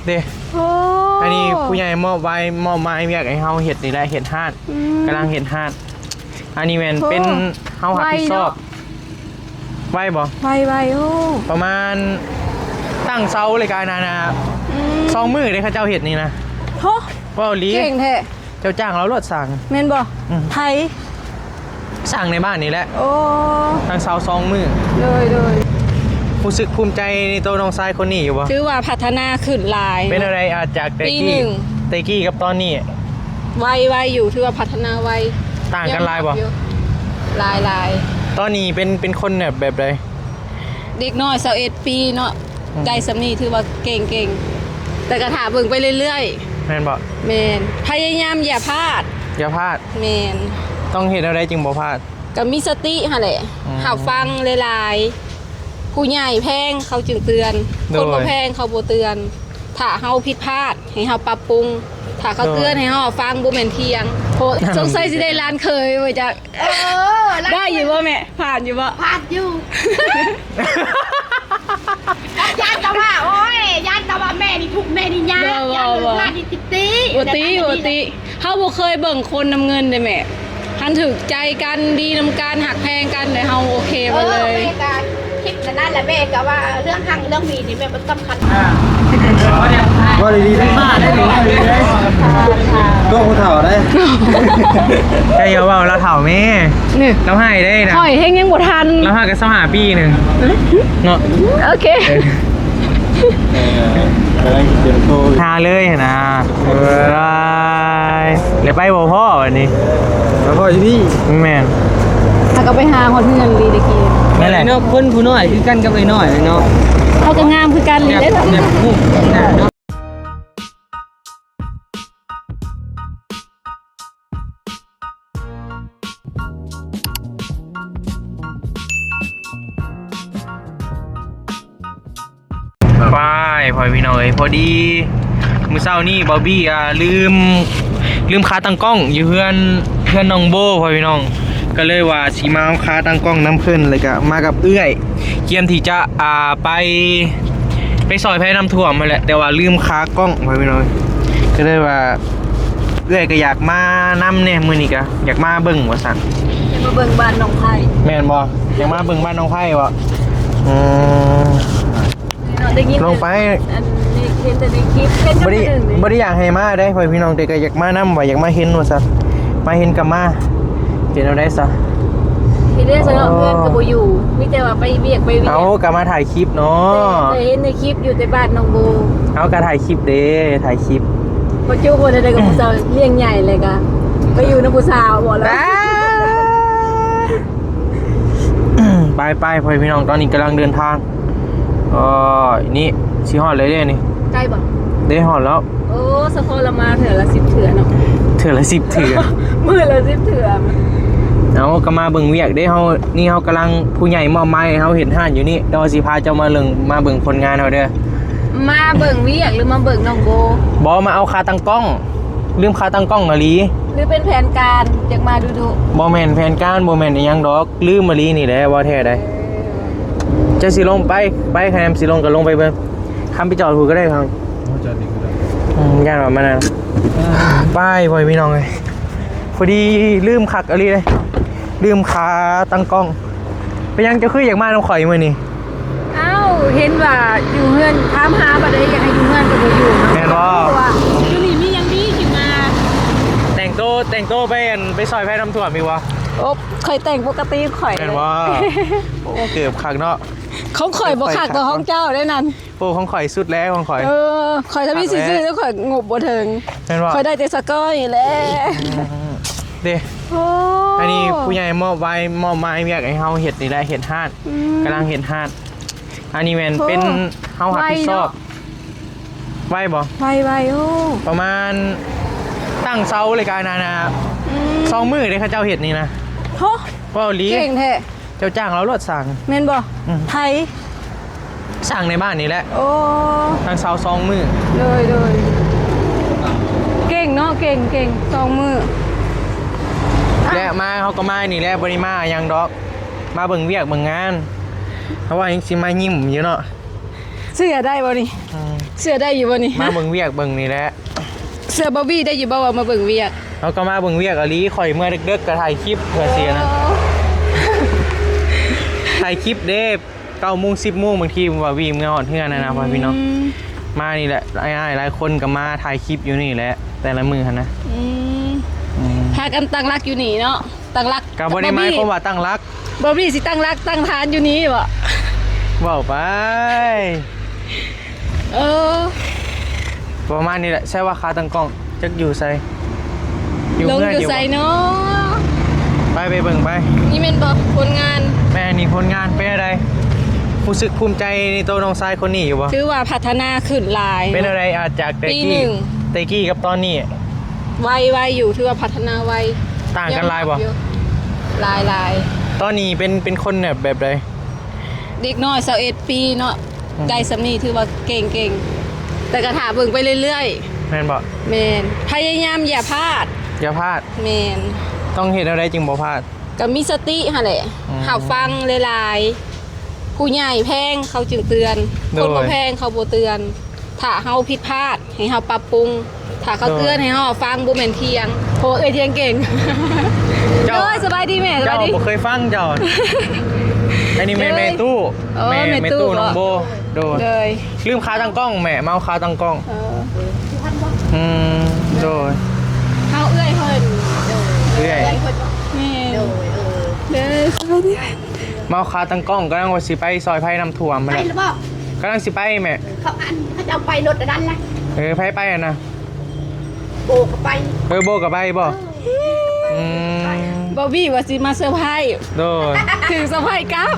ເດ້ ໂອ້ ອັນນີ້ຜູ້ໃຫຍ່ມອບໄວ້ ມອບໝາຍວຽກໃຫ້ເຮົາເຮັດນີ້ແຫຼະ ເຮັດຮ້ານ ອືມ ກຳລັງເຮັດຮ້ານ. ອັນນີ້ແມ່ນ ໂອ້ ເປັນເຮົາຮັບຜິດຊອບ ໄວເນາະ ໄວບໍ່? ໄວໆ ໂອ້ ປະມານຕັ້ງເສົາເລີຍກະນັ້ນນະ ອືມ ສອງມື້ເດ້ເຂົາເຈົ້າເຮັດນີ້ນະ. ໂອ້ ເວົ້າອີ່ຫຼີ ເກັ່ງແທ້. ເຈົ້າຈ້າງລາວໂລດສ້າງ ແມ່ນບໍ່? ອືມ ໃຜ? ສ້າງໃນບ້ານນີ້ແຫຼະ. ໂອ້ ຕັ້ງເສົາສອງມື້. ໂດຍໆ ຮູ້ສຶກພູມໃຈໃນໂຕນ້ອງຊາຍຄົນນີ້ຢູ່ບໍ່? ຖືວ່າພັດທະນາຂຶ້ນຫຼາຍ. ເປັນແນວໃດ ອາ ຈາກແຕ່ກີ້ ແຕ່ກີ້ກັບຕອນນີ້? ໄວ ໄວຢູ່ ຖືວ່າພັດທະນາໄວ. ຕ່າງກັນຫຼາຍບໍ່? ຍອມຮັບຢູ່ ຫຼາຍໆ. ຕອນນີ້ເປັນ ເປັນຄົນແບບ ແບບໃດ? ເດັກນ້ອຍຊາວເອັດປີເນາະ ອືມ ໄດ້ສ່ຳນີ້ຖືວ່າເກັ່ງໆ ແຕ່ກໍຖ້າເບິ່ງໄປເລື້ອຍໆ. ແມ່ນບໍ່? ແມ່ນ ພະຍາຍາມຢ່າພາດ ຢ່າພາດ. ແມ່ນ ຕ້ອງເຮັດແນວໃດຈຶ່ງບໍ່ພາດ? ກໍມີສະຕິຫັ້ນແຫຼະ ອືມ ຮັບຟັງຫຼາຍໆ ຜູ້ໃຫຍ່ແພງເຂົາຈຶ່ງເຕືອນ ໂດຍ ຄົນບໍ່ແພງເຂົາບໍ່ເຕືອນ. ຖ້າເຮົາຜິດພາດໃຫ້ເຮົາປັບປຸງ ຖ້າເຂົາເຕືອນ ໂດຍ ໃຫ້ເຮົາຟັງ ບໍ່ແມ່ນຖຽງ. ໂອ້ ສົງໄສຊິໄດ້ຫຼານເຂີຍວ່າຈັກ. ເອີ ໄດ້ຢູ່ບໍ່ແມ່? ຜ່ານຢູ່ບໍ່? ຜ່ານຢູ່. ຢ້ານແຕ່ວ່າ ໂອ້ຍ ຢ້ານແຕ່ວ່າແມ່ນີ້ທຸກ ແມ່ນີ້ຍາກ ບໍ່ ຢ້ານ ບໍ່ ວ່ານີ້ຕິ ບໍ່ຕິ ບໍ່ຕິ. ເຮົາບໍ່ເຄີຍເບິ່ງຄົນນຳເງິນເດ້ແມ່. ຄັນຖືກໃຈກັນ ດີນຳກັນ ຮັກແພງກັນ ແລ້ວເຮົາໂອເຄໝົດເລີຍ. ເອີ ແມ່ກໍຄິດແນວນັ້ນແຫຼະ ແມ່ກໍວ່າເລື່ອງຮັກເລື່ອງດີນີ້ແມ່ບໍ່ສຳຄັນ. ເວົ້າດີໆ ເວົ້າດີໆ ໂຕຜູ້ເຖົ້າໄດ໋. ເຈົ້າຢ່າເວົ້າລາວເຖົ້າແມ່ ນີ້ ລາວໃຫ້ໄດ໋ນະ. ຂ້ອຍແຮງຍັງບໍ່ທັນ ລາວຫາກໍຊາວຫ້າປີໜຶ່ງເນາະ. ໂອເຄ ເອີ ກຳລັງຊິເຕັມໂຕ ຫາເລີຍຫັ້ນນະ. ເອີຍ ແລ້ວໄປບໍ່ພໍ້ບັດນີ້ ໄປພໍ້ຢູ່ພີ້. ແມ່ນ ຫາກໍໄປຫາຮອດເຮືອນລີຕະກີ້. ນັ້ນແຫຼະເນາະ ຄົນຜູ້ນ້ອຍຄືກັນກັບໄອ້ນ້ອຍເນາະ ເຮົາກໍງາມຄືກັນລີເດ້. ໄປ ພໍ່ແມ່ພີ່ນ້ອງເອີຍ ພໍດີມື້ເຊົ້ານີ້ບາວບີ ອ່າ ລືມ ລືມຂາຕັ້ງກ້ອງຢູ່ເຮືອນ ເຮືອນນ້ອງໂບ ພໍ່ແມ່ພີ່ນ້ອງ ກໍເລີຍວ່າຊິມາເອົາຂາຕັ້ງກ້ອງນຳເພິ່ນ ແລ້ວກໍມາກັບເອື້ອຍ ກຽມທີ່ຈະ ອ່າ ໄປ ໄປຊ່ອຍໄພນ້ຳຖ້ວມຫັ້ນແຫຼະ ແຕ່ວ່າລືມຂາກ້ອງ ພໍ່ແມ່ພີ່ນ້ອງ ກໍເລີຍວ່າ ເອື້ອຍກໍຢາກມານຳແດ່ ມື້ນີ້ກໍຢາກມາເບິ່ງວ່າຊັ້ນ. ຢາກມາເບິ່ງບ້ານໜອງໄຜ່. ແມ່ນບໍ່? ຢາກມາເບິ່ງບ້ານໜອງໄຜ່ບໍ່? ອືມ ເນາະ ໄດ້ຍິນ ລົງໄປ ອັນນີ້ເຫັນແຕ່ໃນຄລິບ ເຫັນ ບໍ່ໄດ້ ບໍ່ໄດ້ຢາກໃຫ້ມາເດ້ ພໍ່ແມ່ພີ່ນ້ອງ ແຕ່ກໍຢາກມານຳວ່າ ຢາກມາເຫັນວ່າຊັ້ນ ມາເຫັນກໍມາ. ເປັນແນວໃດຊະ? ເຮັດໄດ້ຊະເນາະ ເຮືອນກໍບໍ່ຢູ່ ມີແຕ່ວ່າໄປວຽກໄປວຽກ. ເອົາ ກໍມາຖ່າຍຄລິບເນາະ ແຕ່ເຫັນໃນຄລິບຢູ່ແຕ່ບ້ານໜອງໂບ. ເອົາ ກໍຖ່າຍຄລິບເດ້ ຖ່າຍຄລິບ. ບໍ່ຈຸບໍ່ໄດ້ ກໍຜູ້ສາວລ້ຽງໃຫຍ່ເລີຍ ກໍໄປຢູ່ນຳຜູ້ສາວບໍ່ລະ. ໄປໆ ພໍ່ແມ່ພີ່ນ້ອງ ຕອນນີ້ກຳລັງເດີນທາງ ເອີ ນີ້ຊິຮອດແລ້ວເດ້ນີ້. ໃກ້ບໍ່? ເດ້ ຮອດແລ້ວ. ໂອ້ ສະເພາະລະມາເທື່ອລະສິບເທື່ອເນາະ. ເທື່ອລະສິບເທື່ອ ມື້ລະສິບເທື່ອ. ເອົາ ກໍມາເບິ່ງວຽກເດ້ ເຮົາ ນີ້ເຮົາກຳລັງ ຜູ້ໃຫຍ່ມອບໝາຍໃຫ້ເຮົາເຮັດຮ້ານຢູ່ນີ້ ແຕ່ວ່າຊິພາເຈົ້າມາເບິ່ງ ມາເບິ່ງຜົນງານເຮົາເດີ. ມາເບິ່ງວຽກ ຫຼືມາເບິ່ງນ້ອງໂບ? ບໍ່ ມາເອົາຂາຕັ້ງກ້ອງ ລືມຂາຕັ້ງກ້ອງອີ່ຫຼີ. ຫຼືເປັນແຜນການ ຢາກມາດຸໆ? ບໍ່ແມ່ນແຜນການ ບໍ່ແມ່ນອີ່ຫຍັງດອກ ລືມອີ່ຫຼີນີ້ແຫຼະ ເວົ້າແທ້ໃດ. ເຈົ້າຊິລົງໄປ ໄປ ຄັນຊິລົງກໍລົງໄປເບິ່ງ ຄຳໄປຈອດຜູ້ກໍໄດ້ຄັບ. ໂອ້ ຈອດນີ້ກໍໄດ້. ອືມ ຢ້ານວ່າມັນນັ້ນ ອ່າ ໄປ ພໍ່ແມ່ພີ່ນ້ອງເອີຍ ພໍດີລືມຄັກອີ່ຫຼີເດ້ ລືມຂາຕັ້ງກ້ອງ. ເປັນຫຍັງເຈົ້າຄືຢາກມານຳຂ້ອຍມື້ນີ້? ອ້າວ ເຫັນວ່າຢູ່ເຮືອນ ຖາມຫາບັດໃດ ຢາກໃຫ້ຢູ່ເຮືອນກໍບໍ່ຢູ່ເນາະ. ແມ່ນບໍ່? ເພາະວ່າຢູ່ນີ້ມີຫຍັງດີຈຶ່ງມາ. ແຕ່ງໂຕ ແຕ່ງໂຕໄປ ອັນ ໄປຊ່ອຍໄພນ້ຳຖ້ວມອີກບໍ່? ໂອ້ ຂ້ອຍແຕ່ງປົກກະຕິຂ້ອຍ. ແມ່ນບໍ່? ໂອ້ ເກີບຄັກເນາະ. ຂອງຂ້ອຍບໍ່ຄັກກວ່າຂອງເຈົ້າເດ້ນັ້ນ. ໂອ້ ຂອງຂ້ອຍສຸດແລ້ວ ຂອງຂ້ອຍ. ເອີ ຂ້ອຍທຳອິດຊິຊື້ ແຕ່ຂ້ອຍງົບບໍ່ເຖິງ. ແມ່ນບໍ່? ຂ້ອຍໄດ້ແຕ່ສະກ້ອຍແຫຼະ. ອືມ ເດ້ ໂອ້ ອັນນີ້ຜູ້ໃຫຍ່ມອບໄວ້ ມອບໝາຍວຽກໃຫ້ເຮົາເຮັດນີ້ແຫຼະ ເຮັດຮ້ານ. ອືມ ກຳລັງເຮັດຮ້ານ. ອັນນີ້ແມ່ນ ໂອ້ ເປັນເຮົາຮັບຜິດຊອບ. ໄວເນາະ ໄວບໍ່? ໄວໆ ໂອ້ ປະມານຕັ້ງເສົາເລີຍກະນັ້ນນະ. ອືມ ສອງມື້ເດ້ເຂົາເຈົ້າເຮັດນີ້ນະ. ໂອ້ ເວົ້າອີ່ຫຼີ ເກັ່ງແທ້. ເຈົ້າຈ້າງລາວໂລດສ້າງ. ແມ່ນບໍ່? ອືມ ໃຜ? ສ້າງໃນບ້ານນີ້ແຫຼະ. ໂອ້ ຕັ້ງເສົາສອງມື້. ໂດຍໆ ເກັ່ງເນາະ ເກັ່ງ ເກັ່ງ ສອງມື້. ແລະມາເຮົາກໍມານີ້ແຫຼະ ບໍ່ໄດ້ມາຫຍັງດອກ ມາເບິ່ງວຽກເບິ່ງງານ. ເຮົາວ່າຍັງຊິມາຍິ້ມຢູ່ເນາະ. ເຊື່ອໄດ້ບໍ່ນີ້? ອືມ ເຊື່ອໄດ້ຢູ່ບໍ່ນີ້? ມາເບິ່ງວຽກເບິ່ງນີ້ແຫຼະ. ເຊື່ອບາວບີໄດ້ຢູ່ບໍ່ວ່າມາເບິ່ງວຽກ? ເຮົາກໍມາເບິ່ງວຽກອີ່ຫຼີ, ຂ້ອຍເມື່ອເດິກໆກໍຖ່າຍຄລິບເພື່ອຊິນະ ຖ່າຍຄລິບເດ້. ເກົ້າໂມງ ສິບໂມງ ບາງທີບາວບີເມື່ອຮອດເຮືອນນະ ອືມ ພໍ່ແມ່ພີ່ນ້ອງ. ມານີ້ແຫຼະ ອ້າຍໆຫຼາຍຄົນກໍມາຖ່າຍຄລິບຢູ່ນີ້ແຫຼະ ແຕ່ລະມື້ຫັ້ນນະ. ອືມ ອືມ ພາກັນຕັ້ງຫຼັກຢູ່ນີ້ເນາະ, ຕັ້ງຫຼັກ ກໍບໍ່ໄດ້ໝາຍຄວາມວ່າຕັ້ງຫຼັກ. ບາວບີຊິຕັ້ງຫຼັກຕັ້ງຖານຢູ່ນີ້ບໍ? ເວົ້າໄປ. ເອີ ປະມານນີ້ແຫຼະ. ໃຊ່ວ່າຂາຕັ້ງກ້ອງຈັກຢູ່ໃສ? ຢູ່ເຮືອນຢູ່ໃສເນາະ? ໄປ ໄປເບິ່ງໄປ. ນີ້ແມ່ນບໍ່ຜົນງານ? ແມ່ນ ນີ້ຜົນງານ. ເປັນຈັ່ງໃດ? ຮູ້ສຶກພູມໃຈໃນໂຕນ້ອງຊາຍຄົນນີ້ຢູ່ບໍ່? ຖືວ່າພັດທະນາຂຶ້ນຫຼາຍ. ເປັນຈັ່ງໃດ? ອາດຈາກແຕ່ກີ້ ແຕ່ກີ້ກັບຕອນນີ້ ໄວ ໄວຢູ່. ຖືວ່າພັດທະນາໄວ. ຕ່າງກັນຫຼາຍບໍ່? ຫຼາຍໆ. ຕອນນີ້ເປັນ ເປັນຄົນແບບ ແບບໃດ? ເດັກນ້ອຍຊາວເອັດປີເນາະ. ອືມ ໄດ້ສ່ຳນີ້ຖືວ່າເກັ່ງໆ ແຕ່ກໍຖ້າເບິ່ງໄປເລື້ອຍໆ. ແມ່ນບໍ່? ແມ່ນ. ພະຍາຍາມຢ່າພາດ. ຢ່າພາດ. ແມ່ນ. ຕ້ອງເຮັດແນວໃດຈຶ່ງບໍ່ພາດ? ກໍມີສະຕິຫັ້ນແຫຼະ. ອືມ ຮັບຟັງຫຼາຍໆ. ຜູ້ໃຫຍ່ແພງເຂົາຈຶ່ງເຕືອນ. ໂດຍ. ຄົນບໍ່ແພງເຂົາບໍ່ເຕືອນ. ຖ້າເຮົາຜິດພາດ ໃຫ້ເຮົາປັບປຸງ, ຖ້າເຂົາເຕືອນໃຫ້ເຮົາຟັງ ບໍ່ແມ່ນຖຽງ. ໂອ້ ເອື້ອຍຖຽງເກັ່ງ. ເຈົ້າ ໂດຍ ສະບາຍດີແມ່. ສະບາຍດີ. ເຈົ້າບໍ່ເຄີຍຟັງເຈົ້າ. ອັນນີ້ແມ່ ແມ່ຕູ້. ເອີ ແມ່ຕູ້ ແມ່ຕູ້ນ້ອງໂບ. ໂດຍ ໂດຍ. ລືມຂາຕັ້ງກ້ອງແມ່, ມາເອົາຂາຕັ້ງກ້ອງ. ເອີ ອືມ ໂດຍ. ເຮົາເອື້ອຍເພິ່ນ. ໂດຍ ເອື້ອຍ ເອື້ອຍເພິ່ນ. ແມ່ນ. ໂດຍ ເອີ ເດີ ສະບາຍດີ. ມາເອົາຂາຕັ້ງກ້ອງ, ກຳລັງວ່າຊິໄປຊ່ອຍໄພນ້ຳຖ້ວມຫັ້ນແຫຼະ. ໄປແລ້ວບໍ່? ກຳລັງຊິໄປແມ່. ເຂົາ ອັນ ເຂົາເຈົ້າໄປລົດອັນນັ້ນນະ. ເອີ ໃຜໄປຫັ້ນນະ? ໂບກໍໄປ. ເອີ ໂບກໍໄປບໍ່? ເອີ ອືມ ບາວບີວ່າຊິມາເຊີໄພ. ໂດຍ. ຖືກເຊີໄພກັບ.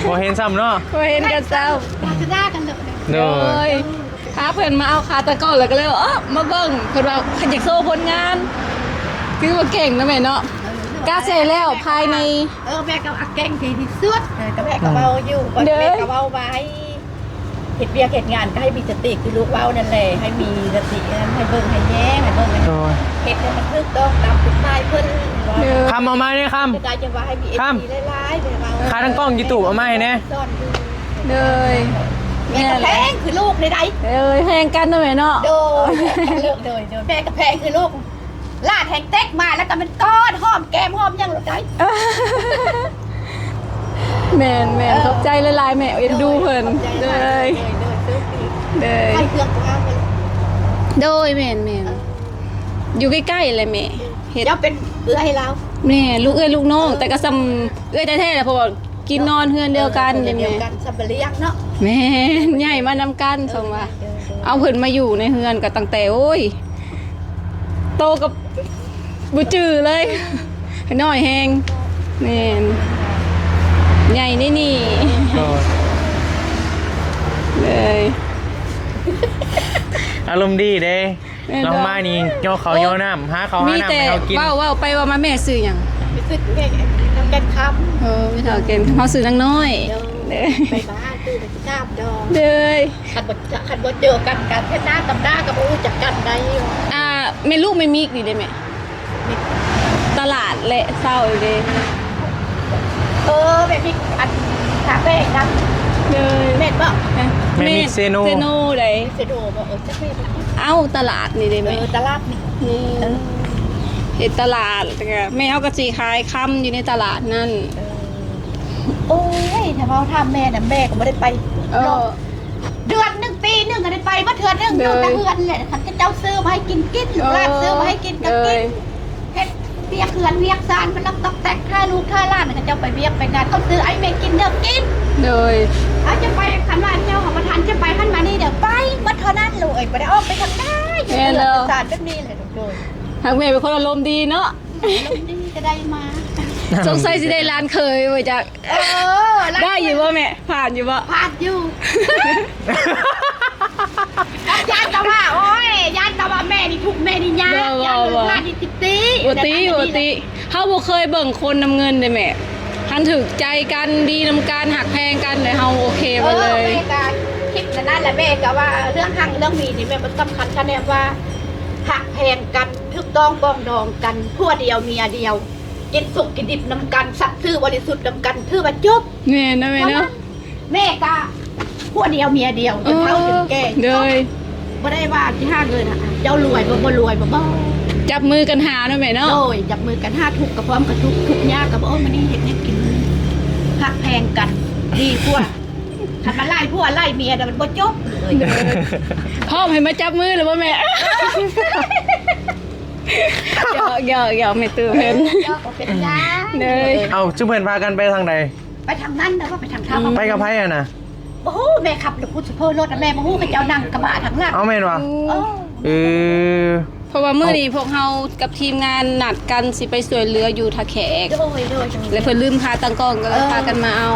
ບໍ່ເຫັນຊ້ຳເນາະ. ບໍ່ເຫັນກັນຊ້ຳ. ມາສະດາກັນເລີຍ. ໂດຍ ໂດຍ. ພາເພິ່ນມາເອົາຂາຕະກ້ອງ ແລ້ວກໍເລີຍວ່າ ເອີ ມາເບິ່ງ. ເພິ່ນວ່າເພິ່ນຢາກໂຊຜົນງານ. ຖືວ່າເກັ່ງເນາະແມ່ເນາະ. ເອີ ກະແຊແລ້ວພາຍໃນ. ເອີ ແມ່ກໍເກັ່ງທີ່ສຸດ. ເອີ ກໍແມ່ກໍເວົ້າຢູ່. ເອີ ແມ່ກໍເວົ້າໄວ້. ເຮັດວຽກເຮັດງານກໍໃຫ້ມີສະຕິ ຄືລູກເວົ້ານັ້ນແຫຼະ, ໃຫ້ມີສະຕິ ໃຫ້ເບິ່ງໃຫ້ແຍງ ໃຫ້ເບິ່ງໃຫ້ ໂດຍ ເຮັດໃຫ້ມັນຖືກຕ້ອງຕາມກົດໝາຍເພິ່ນ. ໂດຍ. ຄຳ ເອົາມາແດ່ ຄຳ. ຈະໄດ້ຈັ່ງວ່າໃຫ້ມີ ເອັຟ ຊີ ຫຼາຍໆ ແບບວ່າ ຂາຕັ້ງກ້ອງຢູທູບ ເອົາມາໃຫ້ແດ່. ໂດຍ. ແມ່ກໍແພງຄືລູກໃດໆ. ໂດຍ ແພງກັນເນາະແມ່ເນາະ. ໂດຍ ໂດຍ ໂດຍ ແມ່ກໍແພງຄືລູກ. ຫຼານແຮງເຕັກມາແລ້ວກໍແມ່ນກອດຫອມແກ້ມຫອມຫຍັງໂລດໄດ໋. ແມ່ນໆ. ເອີ ຂອບໃຈຫຼາຍໆແມ່ ເອັນດູເພິ່ນ. ໂດຍ ໂດຍ ໂດຍ. ໃຫ້ເຄື່ອງພາໄປ. ໂດຍ ແມ່ນໆ. ເອີ ຢູ່ໃກ້ໆແຫຼະແມ່. ເຮັດ ເຈົ້າເປັນເອື້ອຍລາວ. ແມ່ ລູກເອື້ອຍລູກນ້ອງ. ເອີ ແຕ່ກໍສ່ຳເອື້ອຍແທ້ໆແຫຼະ ເພາະວ່າ ກິນນອນເຮືອນດຽວກັນເດ້ແມ່. ເອີ ເຮືອນດຽວກັນ ສ່ຳບາລ້ຽງເນາະ. ແມ່ນ ໃຫຍ່ມານຳກັນ. ເອີ ສ່ຳວ່າ ເອີ ເອີ ເອົາເພິ່ນມາຢູ່ໃນເຮືອນກໍຕັ້ງແຕ່ ໂອ້ຍ ໂຕກໍບໍ່ຈື່ເລີຍ. ເອີ ນ້ອຍແຮງ. ແມ່ນ ໃຫຍ່ໃນນີ້. ໂດຍ ເລີຍ ອາລົມດີເດ້. ແມ່ນ ລາວມານີ້ຍໍເຂົ້າຍໍນ້ຳ ຫາເຂົ້າຫານ້ຳໃຫ້ເຮົາກິນ. ມີແຕ່ເວົ້າ ເວົ້າໄປເວົ້າມາ ແມ່ຊື່ຫຍັງ? ຊື່ແມ່ ນາງແກ່ນຄຳ. ເອີ ແມ່ເຖົ້າແກ່ນຄຳ. ເຮົາຊື່ນາງນ້ອຍ. ໂດຍ ໂດຍ. ໄປບ້ານ ຊື່ໄປກິນນ້ຳດອງ. ໂດຍ. ຄັນບໍ່ ຄັນບໍ່ເຈີກັນ ການເຮັດໜ້າກັບໜ້າກໍບໍ່ຮູ້ຈັກກັນໄດ້. ອ່າ ແມ່ລູກແມ່ມິກນີ້ເດ້ແມ່? ຕະຫຼາດແລະເຊົ້າເດ້. ເອີ ແມ່ມິກ ອັນ ຄາເຟນຳ. ໂດຍ. ແມ່ນບໍ່? ແມ່ມິກເຊໂນ. ເຊໂນໃດ? ເຊໂນບໍ່? ເອີ ຈັກແມ່ນ. ເອົ້າ ຕະຫຼາດນີ້ເດ້ແມ່. ເອີ ຕະຫຼາດນີ້. ນີ້ ເອີ ເຮັດຕະຫຼາດ ແລ້ວກໍແມ່ເຮົາກໍຊິຂາຍຄຳຢູ່ໃນຕະຫຼາດນັ້ນ. ເອີ ໂອ້ຍ ຖ້າເວົ້າຖາມແມ່ນະ ແມ່ກໍບໍ່ໄດ້ໄປ. ເອີ ເນາະ. ເດືອນໜຶ່ງ ປີໜຶ່ງກໍໄດ້ໄປມາເທື່ອໜຶ່ງ. ໂດຍ. ຢູ່ແຕ່ເຮືອນແຫຼະ ຄັນເຂົາເຈົ້າຊື້ມາໃຫ້ກິນ ກິນ. ໂດຍ. ລູກຫຼານຊື້ມາໃຫ້ກິນກໍກິນ. ໂດຍ. ເຮັດວຽກເຮືອນວຽກຊານ ມັນຕ້ອງຕອກແຕັກ ຖ້າລູກຖ້າຫຼານ ເຂົາເຈົ້າໄປວຽກໄປງານ ເຂົາຊື້ໃຫ້ແມ່ກິນເດີ ກິນ. ໂດຍ. ເອົາ ຈະໄປ ຄັນວ່າເຈົ້າເຮົາບໍ່ທັນ ຈະໄປຫັ້ນມານີ້ເດີ ໄປໝົດເທົ່ານັ້ນ. ລູກເອີຍ ບໍ່ໄດ້ອອກໄປທາງໃດ. ແມ່ນແລ້ວ. ສານແບບນີ້ແຫຼະ. ໂດຍ. ຫາກແມ່ເປັນຄົນອາລົມດີເນາະ. ອາລົມດີກໍໄດ້ມາ. ສົງໄສຊິໄດ້ຫຼານເຂີຍວ່າຈັກ. ເອີ ໄດ້ຢູ່ບໍ່ແມ່? ຜ່ານຢູ່ບໍ່? ຜ່ານຢູ່. ຢ້ານແຕ່ວ່າ ໂອ້ຍ ຢ້ານແຕ່ວ່າແມ່ນີ້ທຸກ ແມ່ນີ້ຍາກ. ບໍ່ ຢ້ານ ບໍ່ ວ່ານີ້ຕິຕິ. ບໍ່ຕິ ບໍ່ຕິ. ເຮົາບໍ່ເຄີຍເບິ່ງຄົນນຳເງິນເດ້ແມ່. ຄັນຖືກໃຈກັນ ດີນຳກັນ ຮັກແພງກັນ ແລ້ວເຮົາໂອເຄໝົດເລີຍ. ເອີ ແມ່ກໍຄິດແນວນັ້ນແຫຼະ. ແມ່ກໍວ່າເລື່ອງຮັກເລື່ອງມີນີ້ ແມ່ບໍ່ສຳຄັນ ຄັນແນມວ່າຮັກແພງກັນ ຖືກຕ້ອງປອງດອງກັນ ຜົວດຽວເມຍດຽວ ກິນສຸກກິນດິບນຳກັນ ສັດຊື່ບໍລິສຸດນຳກັນ ຖືວ່າຈົບ. ແມ່ນນະແມ່ເນາະ. ແມ່ກະ ຜົວດຽວເມຍດຽວ ເອີ ຈົນເຖົ້າຈົນແກ່ ໂດຍ ບໍ່ໄດ້ວ່າຊິຫາເງິນ ເຈົ້າລວຍບໍ່ ບໍ່ລວຍບໍ່ ບໍ່ ຈັບມືກັນຫາເນາະແມ່ເນາະ ໂດຍ ຈັບມືກັນຫາ ທຸກກໍພ້ອມກັນທຸກ ທຸກຍາກກໍບໍ່ ເອີ ມື້ນີ້ເຮັດຫຍັງກິນ ຮັກແພງກັນດີກວ່າ ຄັນມາໄລ່ຜົວໄລ່ເມຍນະ ມັນບໍ່ຈົບເລີຍ ພ້ອມໃຫ້ມາຈັບມືແລ້ວບໍ່ແມ່? ຢອກໆໆ ແມ່ຕູ້ເພິ່ນ ເອີ ເປັນຫຍັງ ເດີ ເອົ້າ ຈຸເພິ່ນພາກັນໄປທາງໃດ? ໄປທາງນັ້ນນະ ວ່າໄປທາງເທົ້າ ອືມ ໄປກັບໃຜຫັ້ນນະ? ບໍ່ຮູ້ ແມ່ຂັບລົດພຸດສະເພີລົດນະ ແມ່ບໍ່ຮູ້ ເຂົາເຈົ້ານັ່ງກະບະທາງຫຼັງ ເອົ້າ ແມ່ນຫວາ? ເອີ ເອີ ເພາະວ່າມື້ນີ້ພວກເຮົາກັບທີມງານນັດກັນຊິໄປຊ່ວຍເຫຼືອຢູ່ທ່າແຂກ ໂດຍ ໂດຍ ໂດຍ ແລະເພິ່ນລືມຂາຕັ້ງກ້ອງ ກໍເລີຍ ເອີ ພາກັນມາເອົາ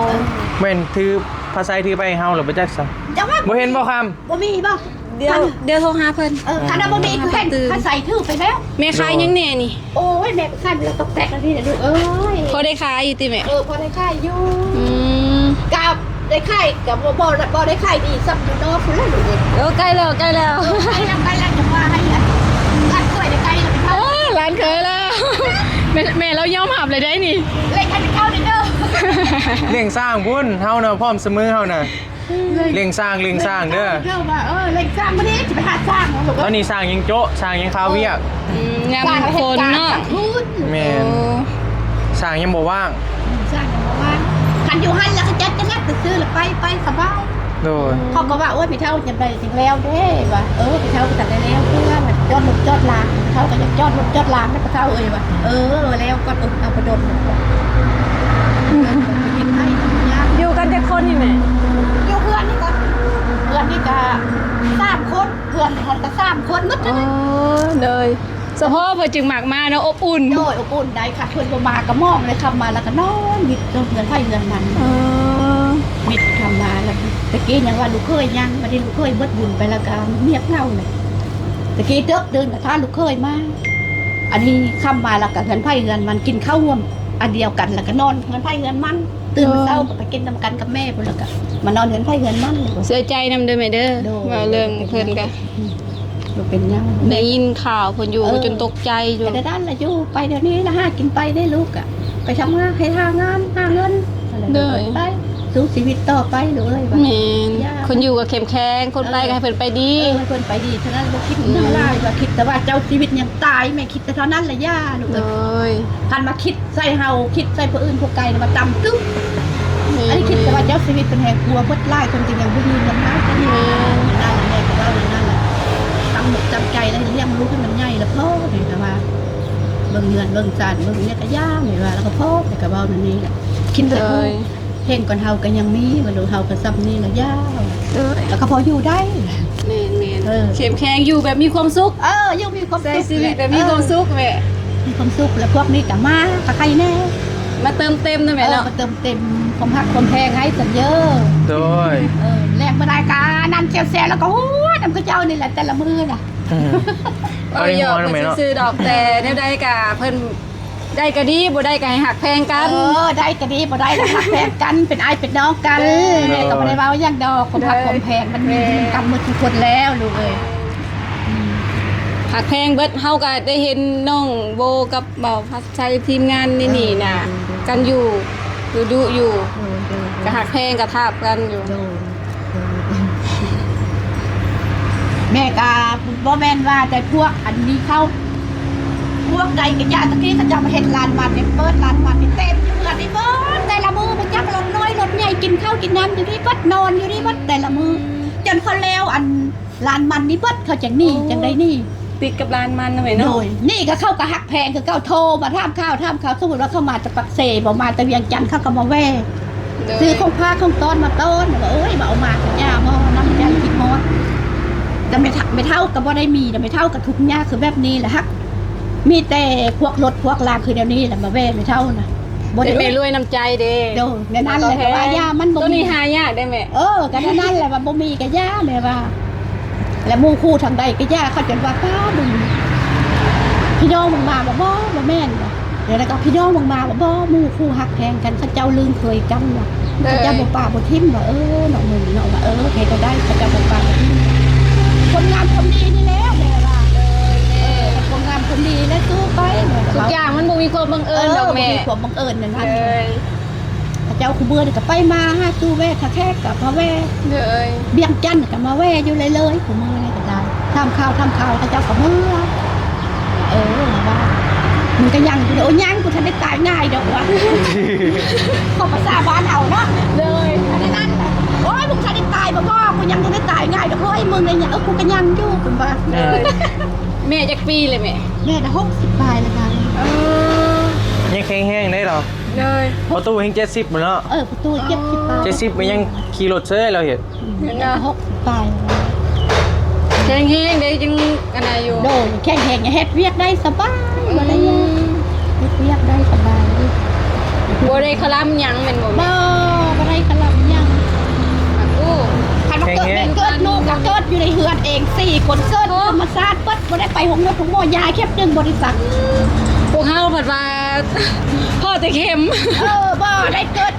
ແມ່ນຖື ພາໄຊຖືໄປໃຫ້ເຮົາແລ້ວບໍ່ຈັກຊະ ບໍ່ເຫັນບໍ່ຄຳ ບໍ່ມີບໍ່? ດຽວ ຄັນ ດຽວໂທຫາເພິ່ນ ເອີ ຄັນວ່າບໍ່ມີຄືເຫັນພາໄຊຖືໄປແລ້ວ ແມ່ຂາຍຫຍັງແດ່ນີ້? ໂອ້ຍ ແມ່ກໍຂາຍເປັນລະຕອກແຕກອັນນີ້ແຫຼະລູກເອີຍ ພໍໄດ້ຂາຍຢູ່ຕິແມ່? ເອີ ພໍໄດ້ຂາຍຢູ່ ອືມ ກໍໄດ້ຂາຍ ກໍບໍ່ ບໍ່ ບໍ່ໄດ້ຂາຍດີສ່ຳຢູ່ນອກພຸ້ນແຫຼະລູກເອີຍ ໂອ້ ໃກ້ແລ້ວ ໃກ້ແລ້ວ ເອີ ໃກ້ແລ້ວ ໃກ້ແລ້ວ ຈັ່ງວ່າໃຫ້ ຫຼານເຂີຍໄດ້ໃກ້ແລ້ວ ເອີ ຫຼານເຂີຍແລ້ວ ແມ່ ແມ່ລາວຍອມຮັບເລີຍໄດ໋ນີ້ ເລັງໃຫ້ເຂົາເດີ ລ້ຽງຊ້າງພຸ້ນ ເຮົານະ ພ້ອມສະເໝີ ເຮົານະ ລ້ຽງຊ້າງ ລ້ຽງຊ້າງເດີ ເຈົ້າວ່າ ເອີ ລ້ຽງຊ້າງບໍ່ດີ ຊິໄປຫາຊ້າງເນາະ ຕອນນີ້ຊ້າງຍັງໂຈະ ຊ້າງຍັງຄາວຽກ ອືມ ຍາມຝົນເນາະ ແມ່ນ ໂອ້ ຊ້າງຍັງບໍ່ວ່າງ ອືມ ຊ້າງຍັງບໍ່ວ່າງ ຄັນຢູ່ຫັ້ນລະຂະຈັດຈະແລັດຊື່ລະໄປ ໄປສະບາຍ ໂດຍ ເຂົາກໍວ່າ ໂອ້ຍ ແມ່ເຖົ້າຈັ່ງໃດຈຶ່ງແລ້ວເດ້ ວ່າ ເອີ ແມ່ເຖົ້າກໍທັນໄດ້ແລ້ວ ເພື່ອວ່າຈອດລົດຈອດລາ ເຖົ້າກໍຢາກຈອດລົດຈອດລາ ແມ່ເຖົ້າເອີຍ ວ່າ ເອີ ແລ້ວກ່ອນ ເອີ ເອົາໄປດົນ ຢູ່ກັນຈັກຄົນນີ້ແມ່? ຢູ່ເຮືອນນີ້ກໍ ເຮືອນນີ້ກໍສາມຄົນ ເຮືອນຫັ້ນກໍສາມຄົນໝົດ ອໍ ໂດຍ ສະເພາະເພິ່ນຈຶ່ງມັກມາເນາະ ອົບອຸ່ນ ໂດຍ ອົບອຸ່ນໄດ໋ ຄັນເພິ່ນບໍ່ມາກໍມອງເລີຍ ຄ່ຳມາແລ້ວກໍນອນມິດຢູ່ເຮືອນໃຜເຮືອນມັນ ອໍ ມິດຄ່ຳມາແລ້ວ ແຕ່ກີ້ຍັງວ່າລູກເຂີຍຍັງ ບັດນີ້ລູກເຂີຍເບິດບຸນໄປແລ້ວກໍງຽບເຫງົາເລີຍ ແຕ່ກີ້ເດິກຕື່ນກໍຖ້າລູກເຂີຍມາ ອັນນີ້ຄ່ຳມາແລ້ວກໍເຮືອນໃຜເຮືອນມັນ ກິນເຂົ້າຮ່ວມອັນດຽວກັນ ແລ້ວກໍນອນເຮືອນໃຜເຮືອນມັນ ຕື່ນມາເຊົ້າກໍໄປກິນນຳກັນກັບແມ່ພຸ້ນ ແລ້ວກໍມານອນເຮືອນໃຜເຮືອນມັນ ເສຍໃຈນຳເດີແມ່ເດີ ໂດຍ ເວົ້າເລື່ອງເພິ່ນກໍ ບໍ່ເປັນຫຍັງ ໄດ້ຍິນຂ່າວເພິ່ນຢູ່ ເອີ ຈົນຕົກໃຈຢູ່ ແຕ່ນັ້ນລະຢູ່ໄປດຽວນີ້ລະ ຫາກິນໄປເດ້ລູກ ກະໄປທຳງານ ເຮັດຫາງານຫາເງິນ ໂດຍ ໄປ ສູ້ຊີວິດຕໍ່ໄປລູກເອີຍ ແມ່ນ ຄົນຢູ່ກໍເຂັ້ມແຂງ ຄົນໄປກໍໃຫ້ເພິ່ນໄປດີ ເອີ ໃຫ້ເພິ່ນໄປດີເທົ່ານັ້ນ ບໍ່ຄິດຫຍັງຫຼາຍ ວ່າຄິດແຕ່ວ່າເຈົ້າຊີວິດຍັງຕາຍ ແມ່ຄິດແຕ່ເທົ່ານັ້ນລະ ຢ່າລູກເອີຍ ໂດຍ ຄັນມາຄິດ ໃສ່ເຮົາ ຄິດໃສ່ຜູ້ອື່ນຜູ້ໄກນະ ວ່າຕ່ຳຕຶບ ແມ່ນ ອັນນີ້ຄິດແຕ່ວ່າເຈົ້າຊີວິດເພິ່ນແຮງກົວເບິດ ຫຼາຍຄົນກໍຍັງບໍ່ມີເງິນມາ ແມ່ນ ນັ້ນແຫຼະ ແມ່ກໍເວົ້າແນວນັ້ນແຫຼະ ຕັ້ງອົກຕັ້ງໃຈແລ້ວ ລ້ຽງລູກໃຫ້ມັນໃຫຍ່ລະພໍ ແມ່ກໍວ່າ ເບິ່ງເຮືອນເບິ່ງຊານ ເບິ່ງຫຍັງກໍຢ່າ ແມ່ວ່າ ແລ້ວກໍພໍ ແມ່ກໍເວົ້າແນວນີ້ແຫຼະ ຄິດແຕ່ຜູ້ ເກັ່ງກວ່າເຮົາກໍຍັງມີ ວ່າລູກເຮົາກໍສ່ຳນີ້ລະ ຢ່າ ເອີຍ ແລ້ວກໍພໍຢູ່ໄດ້ ແມ່ນໆ ເອີ ເຂັ້ມແຂງ ຢູ່ແບບມີຄວາມສຸກ ເອີ ຢູ່ມີຄວາມສຸກ ໃຊ້ຊີວິດແບບມີຄວາມສຸກແຫຼະ ເອີ ມີຄວາມສຸກ ແລ້ວພວກນີ້ກໍມາກໍໃຄແດ່ ມາເຕີມເຕັມນະແມ່ເນາະ ເອີ ມາເຕີມເຕັມຄວາມຮັກຄວາມແພງໃຫ້ຊັ້ນເດີ ໂດຍ ເອີ ແລງບໍ່ໄດ້ກໍນັ້ນແຊວໆ ແລ້ວກໍຫົວນຳເຂົາເຈົ້ານີ້ແຫຼະ ແຕ່ລະມື້ນະ ອືມ ເວົ້າຫຍອກເພິ່ນຊື່ໆດອກ ແຕ່ແນວໃດກໍເພິ່ນ ໄດ້ກໍດີ ບໍ່ໄດ້ກໍໃຫ້ຮັກແພງກັນ ເອີ ໄດ້ກໍດີ ບໍ່ໄດ້ກໍຮັກແພງກັນ ເປັນອ້າຍເປັນນ້ອງກັນ ເອີ ແມ່ກໍບໍ່ໄດ້ເວົ້າຫຍັງດອກ ຄວາມຮັກຄວາມແພງມັນມີ ແມ່ນ ກັບໝົດທຸກຄົນແລ້ວລູກເອີຍ ອືມ ຮັກແພງເບິດ ເຮົາກໍໄດ້ເຫັນນ້ອງໂບກັບບ່າວພັດໄຊ ທີມງານໃນນີ້ນະ ໂດຍ ກັນຢູ່ ດຸໆຢູ່ ໂດຍ ໂດຍ ກໍຮັກແພງ ກໍທາບກັນຢູ່ ໂດຍ ແມ່ກະບໍ່ແມ່ນວ່າແຕ່ພວກອັນນີ້ເຂົາ ພວກໃດກະຢ່າ ຕະກີ້ເຂົາເຈົ້າມາເຮັດລານມັນນີ້ ເປີດລານມັນນີ້ເຕັມຢູ່ເຮືອນນີ້ເບິດ ແຕ່ລະມື້ບໍ່ຈັກລົດນ້ອຍລົດໃຫຍ່ ກິນເຂົ້າກິນນ້ຳຢູ່ນີ້ເບິດ ນອນຢູ່ນີ້ເບິດ ແຕ່ລະມື້ ຈົນເຂົາແລ້ວອັນລານມັນນີ້ເບິດ ເຂົາຈັ່ງໜີ ຈັ່ງໄດ້ໜີ ຕິດກັບລານມັນນະແມ່ເນາະ ໂດຍ ນີ້ກະເຂົາກະຮັກແພງຄືເກົ່າ ໂທມາຖາມຂ່າວ ຖາມຂ່າວ ສົມມຸດວ່າເຂົາມາແຕ່ປາກເຊ ບໍ່ມາແຕ່ວຽງຈັນ ເຂົາກະມາແວ່ ໂດຍ ຊື້ຂອງຝາກຂອງຕ້ອນມາຕ້ອນ ວ່າ ໂອ້ຍ ວ່າເອົາມາກະຢ່າ ບໍ່ນຳໃຈຄິດຮອດ ແຕ່ແມ່ເຖົ້າ ແມ່ເຖົ້າກະບໍ່ໄດ້ມີ ແຕ່ແມ່ເຖົ້າກະທຸກຍາກຄືແບບນີ້ແຫຼະ ຮັກມີແຕ່ພວກລົດພວກລາຄືແນວນີ້ແຫຼະ ມາແວ່ແມ່ເຖົ້ານະ ບໍ່ໄດ້ ແມ່ລວຍນ້ຳໃຈເດ້ ໂດຍ ແນວນັ້ນແຫຼະ ກະວ່າຢ່າ ມັນບໍ່ມີ ໂຕນີ້ຫາຍາກເດ້ແມ່ ເອີ ກະແນວນັ້ນແຫຼະ ວ່າບໍ່ມີກະຢ່າ ແມ່ວ່າ ແລະໝູ່ຄູ່ທາງໃດກໍຢ່າ ເຂົາຈະວ່າປ້າມຶງ ພີ່ນ້ອງມຶງມາບໍ່ ບໍ່ ບໍ່ແມ່ນ ແລ້ວກໍພີ່ນ້ອງມຶງມາບໍ່ ບໍ່ ໝູ່ຄູ່ຮັກແພງກັນ ເຂົາເຈົ້າລຶ້ງເຄີຍກັນວ່າ ເຂົາເຈົ້າບໍ່ປະບໍ່ຖິ້ມວ່າ ເອີ ນ້ອງມຶງເນາະ ວ່າ ເອີ ໃຜກໍໄດ້ ເຂົາເຈົ້າບໍ່ປະບໍ່ຖິ້ມ ຄົນງາມຄົນດີນີ້ແຫຼະ ແມ່ວ່າ ເອີ ຄົນງາມຄົນດີແຫຼະ ສູ້ໄປ ທຸກຢ່າງມັນບໍ່ມີຄວາມບັງເອີນດອກແມ່ ເອີ ບໍ່ມີຄວາມບັງເອີນນັ້ນ ເອີ ເຈົ້າ ຄູ່ມື້ນີ້ກໍໄປມາຫາສູ່ແວ່ ທ່າແຂກກໍມາແວ່ ໂດຍ ວຽງຈັນກໍມາແວ່ຢູ່ເລື້ອຍໆ ຄູ່ມື້ນີ້ກໍໄດ້ ຖາມຂ່າວ ຖາມຂ່າວ ເຂົາເຈົ້າກໍເມືອ ເອີ ວ່າ ມັນກໍຍັງຢູ່ເດ້ ໂອ້ຍ ຍັງ ກູທັນໄດ້ຕາຍງ່າຍດອກວ່າ ເວົ້າພາສາບ້ານເຮົາເນາະ ໂດຍ ອັນນັ້ນ ໂອ້ຍ ມຶງທັນໄດ້ຕາຍບໍ່ ບໍ່ ກູຍັງທັນໄດ້ຕາຍງ່າຍດອກ ໂອ້ຍ ມຶງໄດ້ຫຍັງ ເອີ ກູກໍຍັງຢູ່ ເພິ່ນວ່າ ໂດຍ ແມ່ຈັກປີແລ້ວແມ່? ແມ່ນະ ຫົກສິບປາຍແລ້ວ ເອີ ຍັງແຂງແຮງໄດ້ເນາະ ໂດຍ ພໍ່ຕູ້ແຮງເຈັດສິບພຸ້ນເນາະ ເອີ ພໍ່ຕູ້ເຈັດສິບປາຍ ເຈັດສິບມັນຍັງຂີ່ລົດເຊີຍ ລາວເຮັດ ແມ່ນເນາະ ຫົກສິບປາຍ ແຂງແຮງເດ້ ຈຶ່ງອັນນັ້ນຢູ່ ໂດຍ ແຂງແຮງ ເຮັດວຽກໄດ້ສະບາຍ ອືມ ບໍ່ໄດ້ ເຮັດວຽກໄດ້ສະບາຍ ບໍ່ໄດ້ຄະລຳຫຍັງແມ່ນບໍ່? ບໍ່ ບໍ່ໄດ້ຄະລຳຫຍັງ ໂອ້ ຄັນວ່າເກີດແມ່ເກີດລູກກໍເກີດຢູ່ໃນເຮືອນເອງສີ່ຄົນ ເກີດທຳມະຊາດເບິດ ບໍ່ໄດ້ໄປໂຮງໝໍໂຮງໝໍ ຢາເຂັມໜຶ່ງບໍ່ໄດ້ສັກ ພວກເຮົາພັດວ່າພໍແຕ່ເຂັມ ເອີ ບໍ່ໄດ້ເກີດ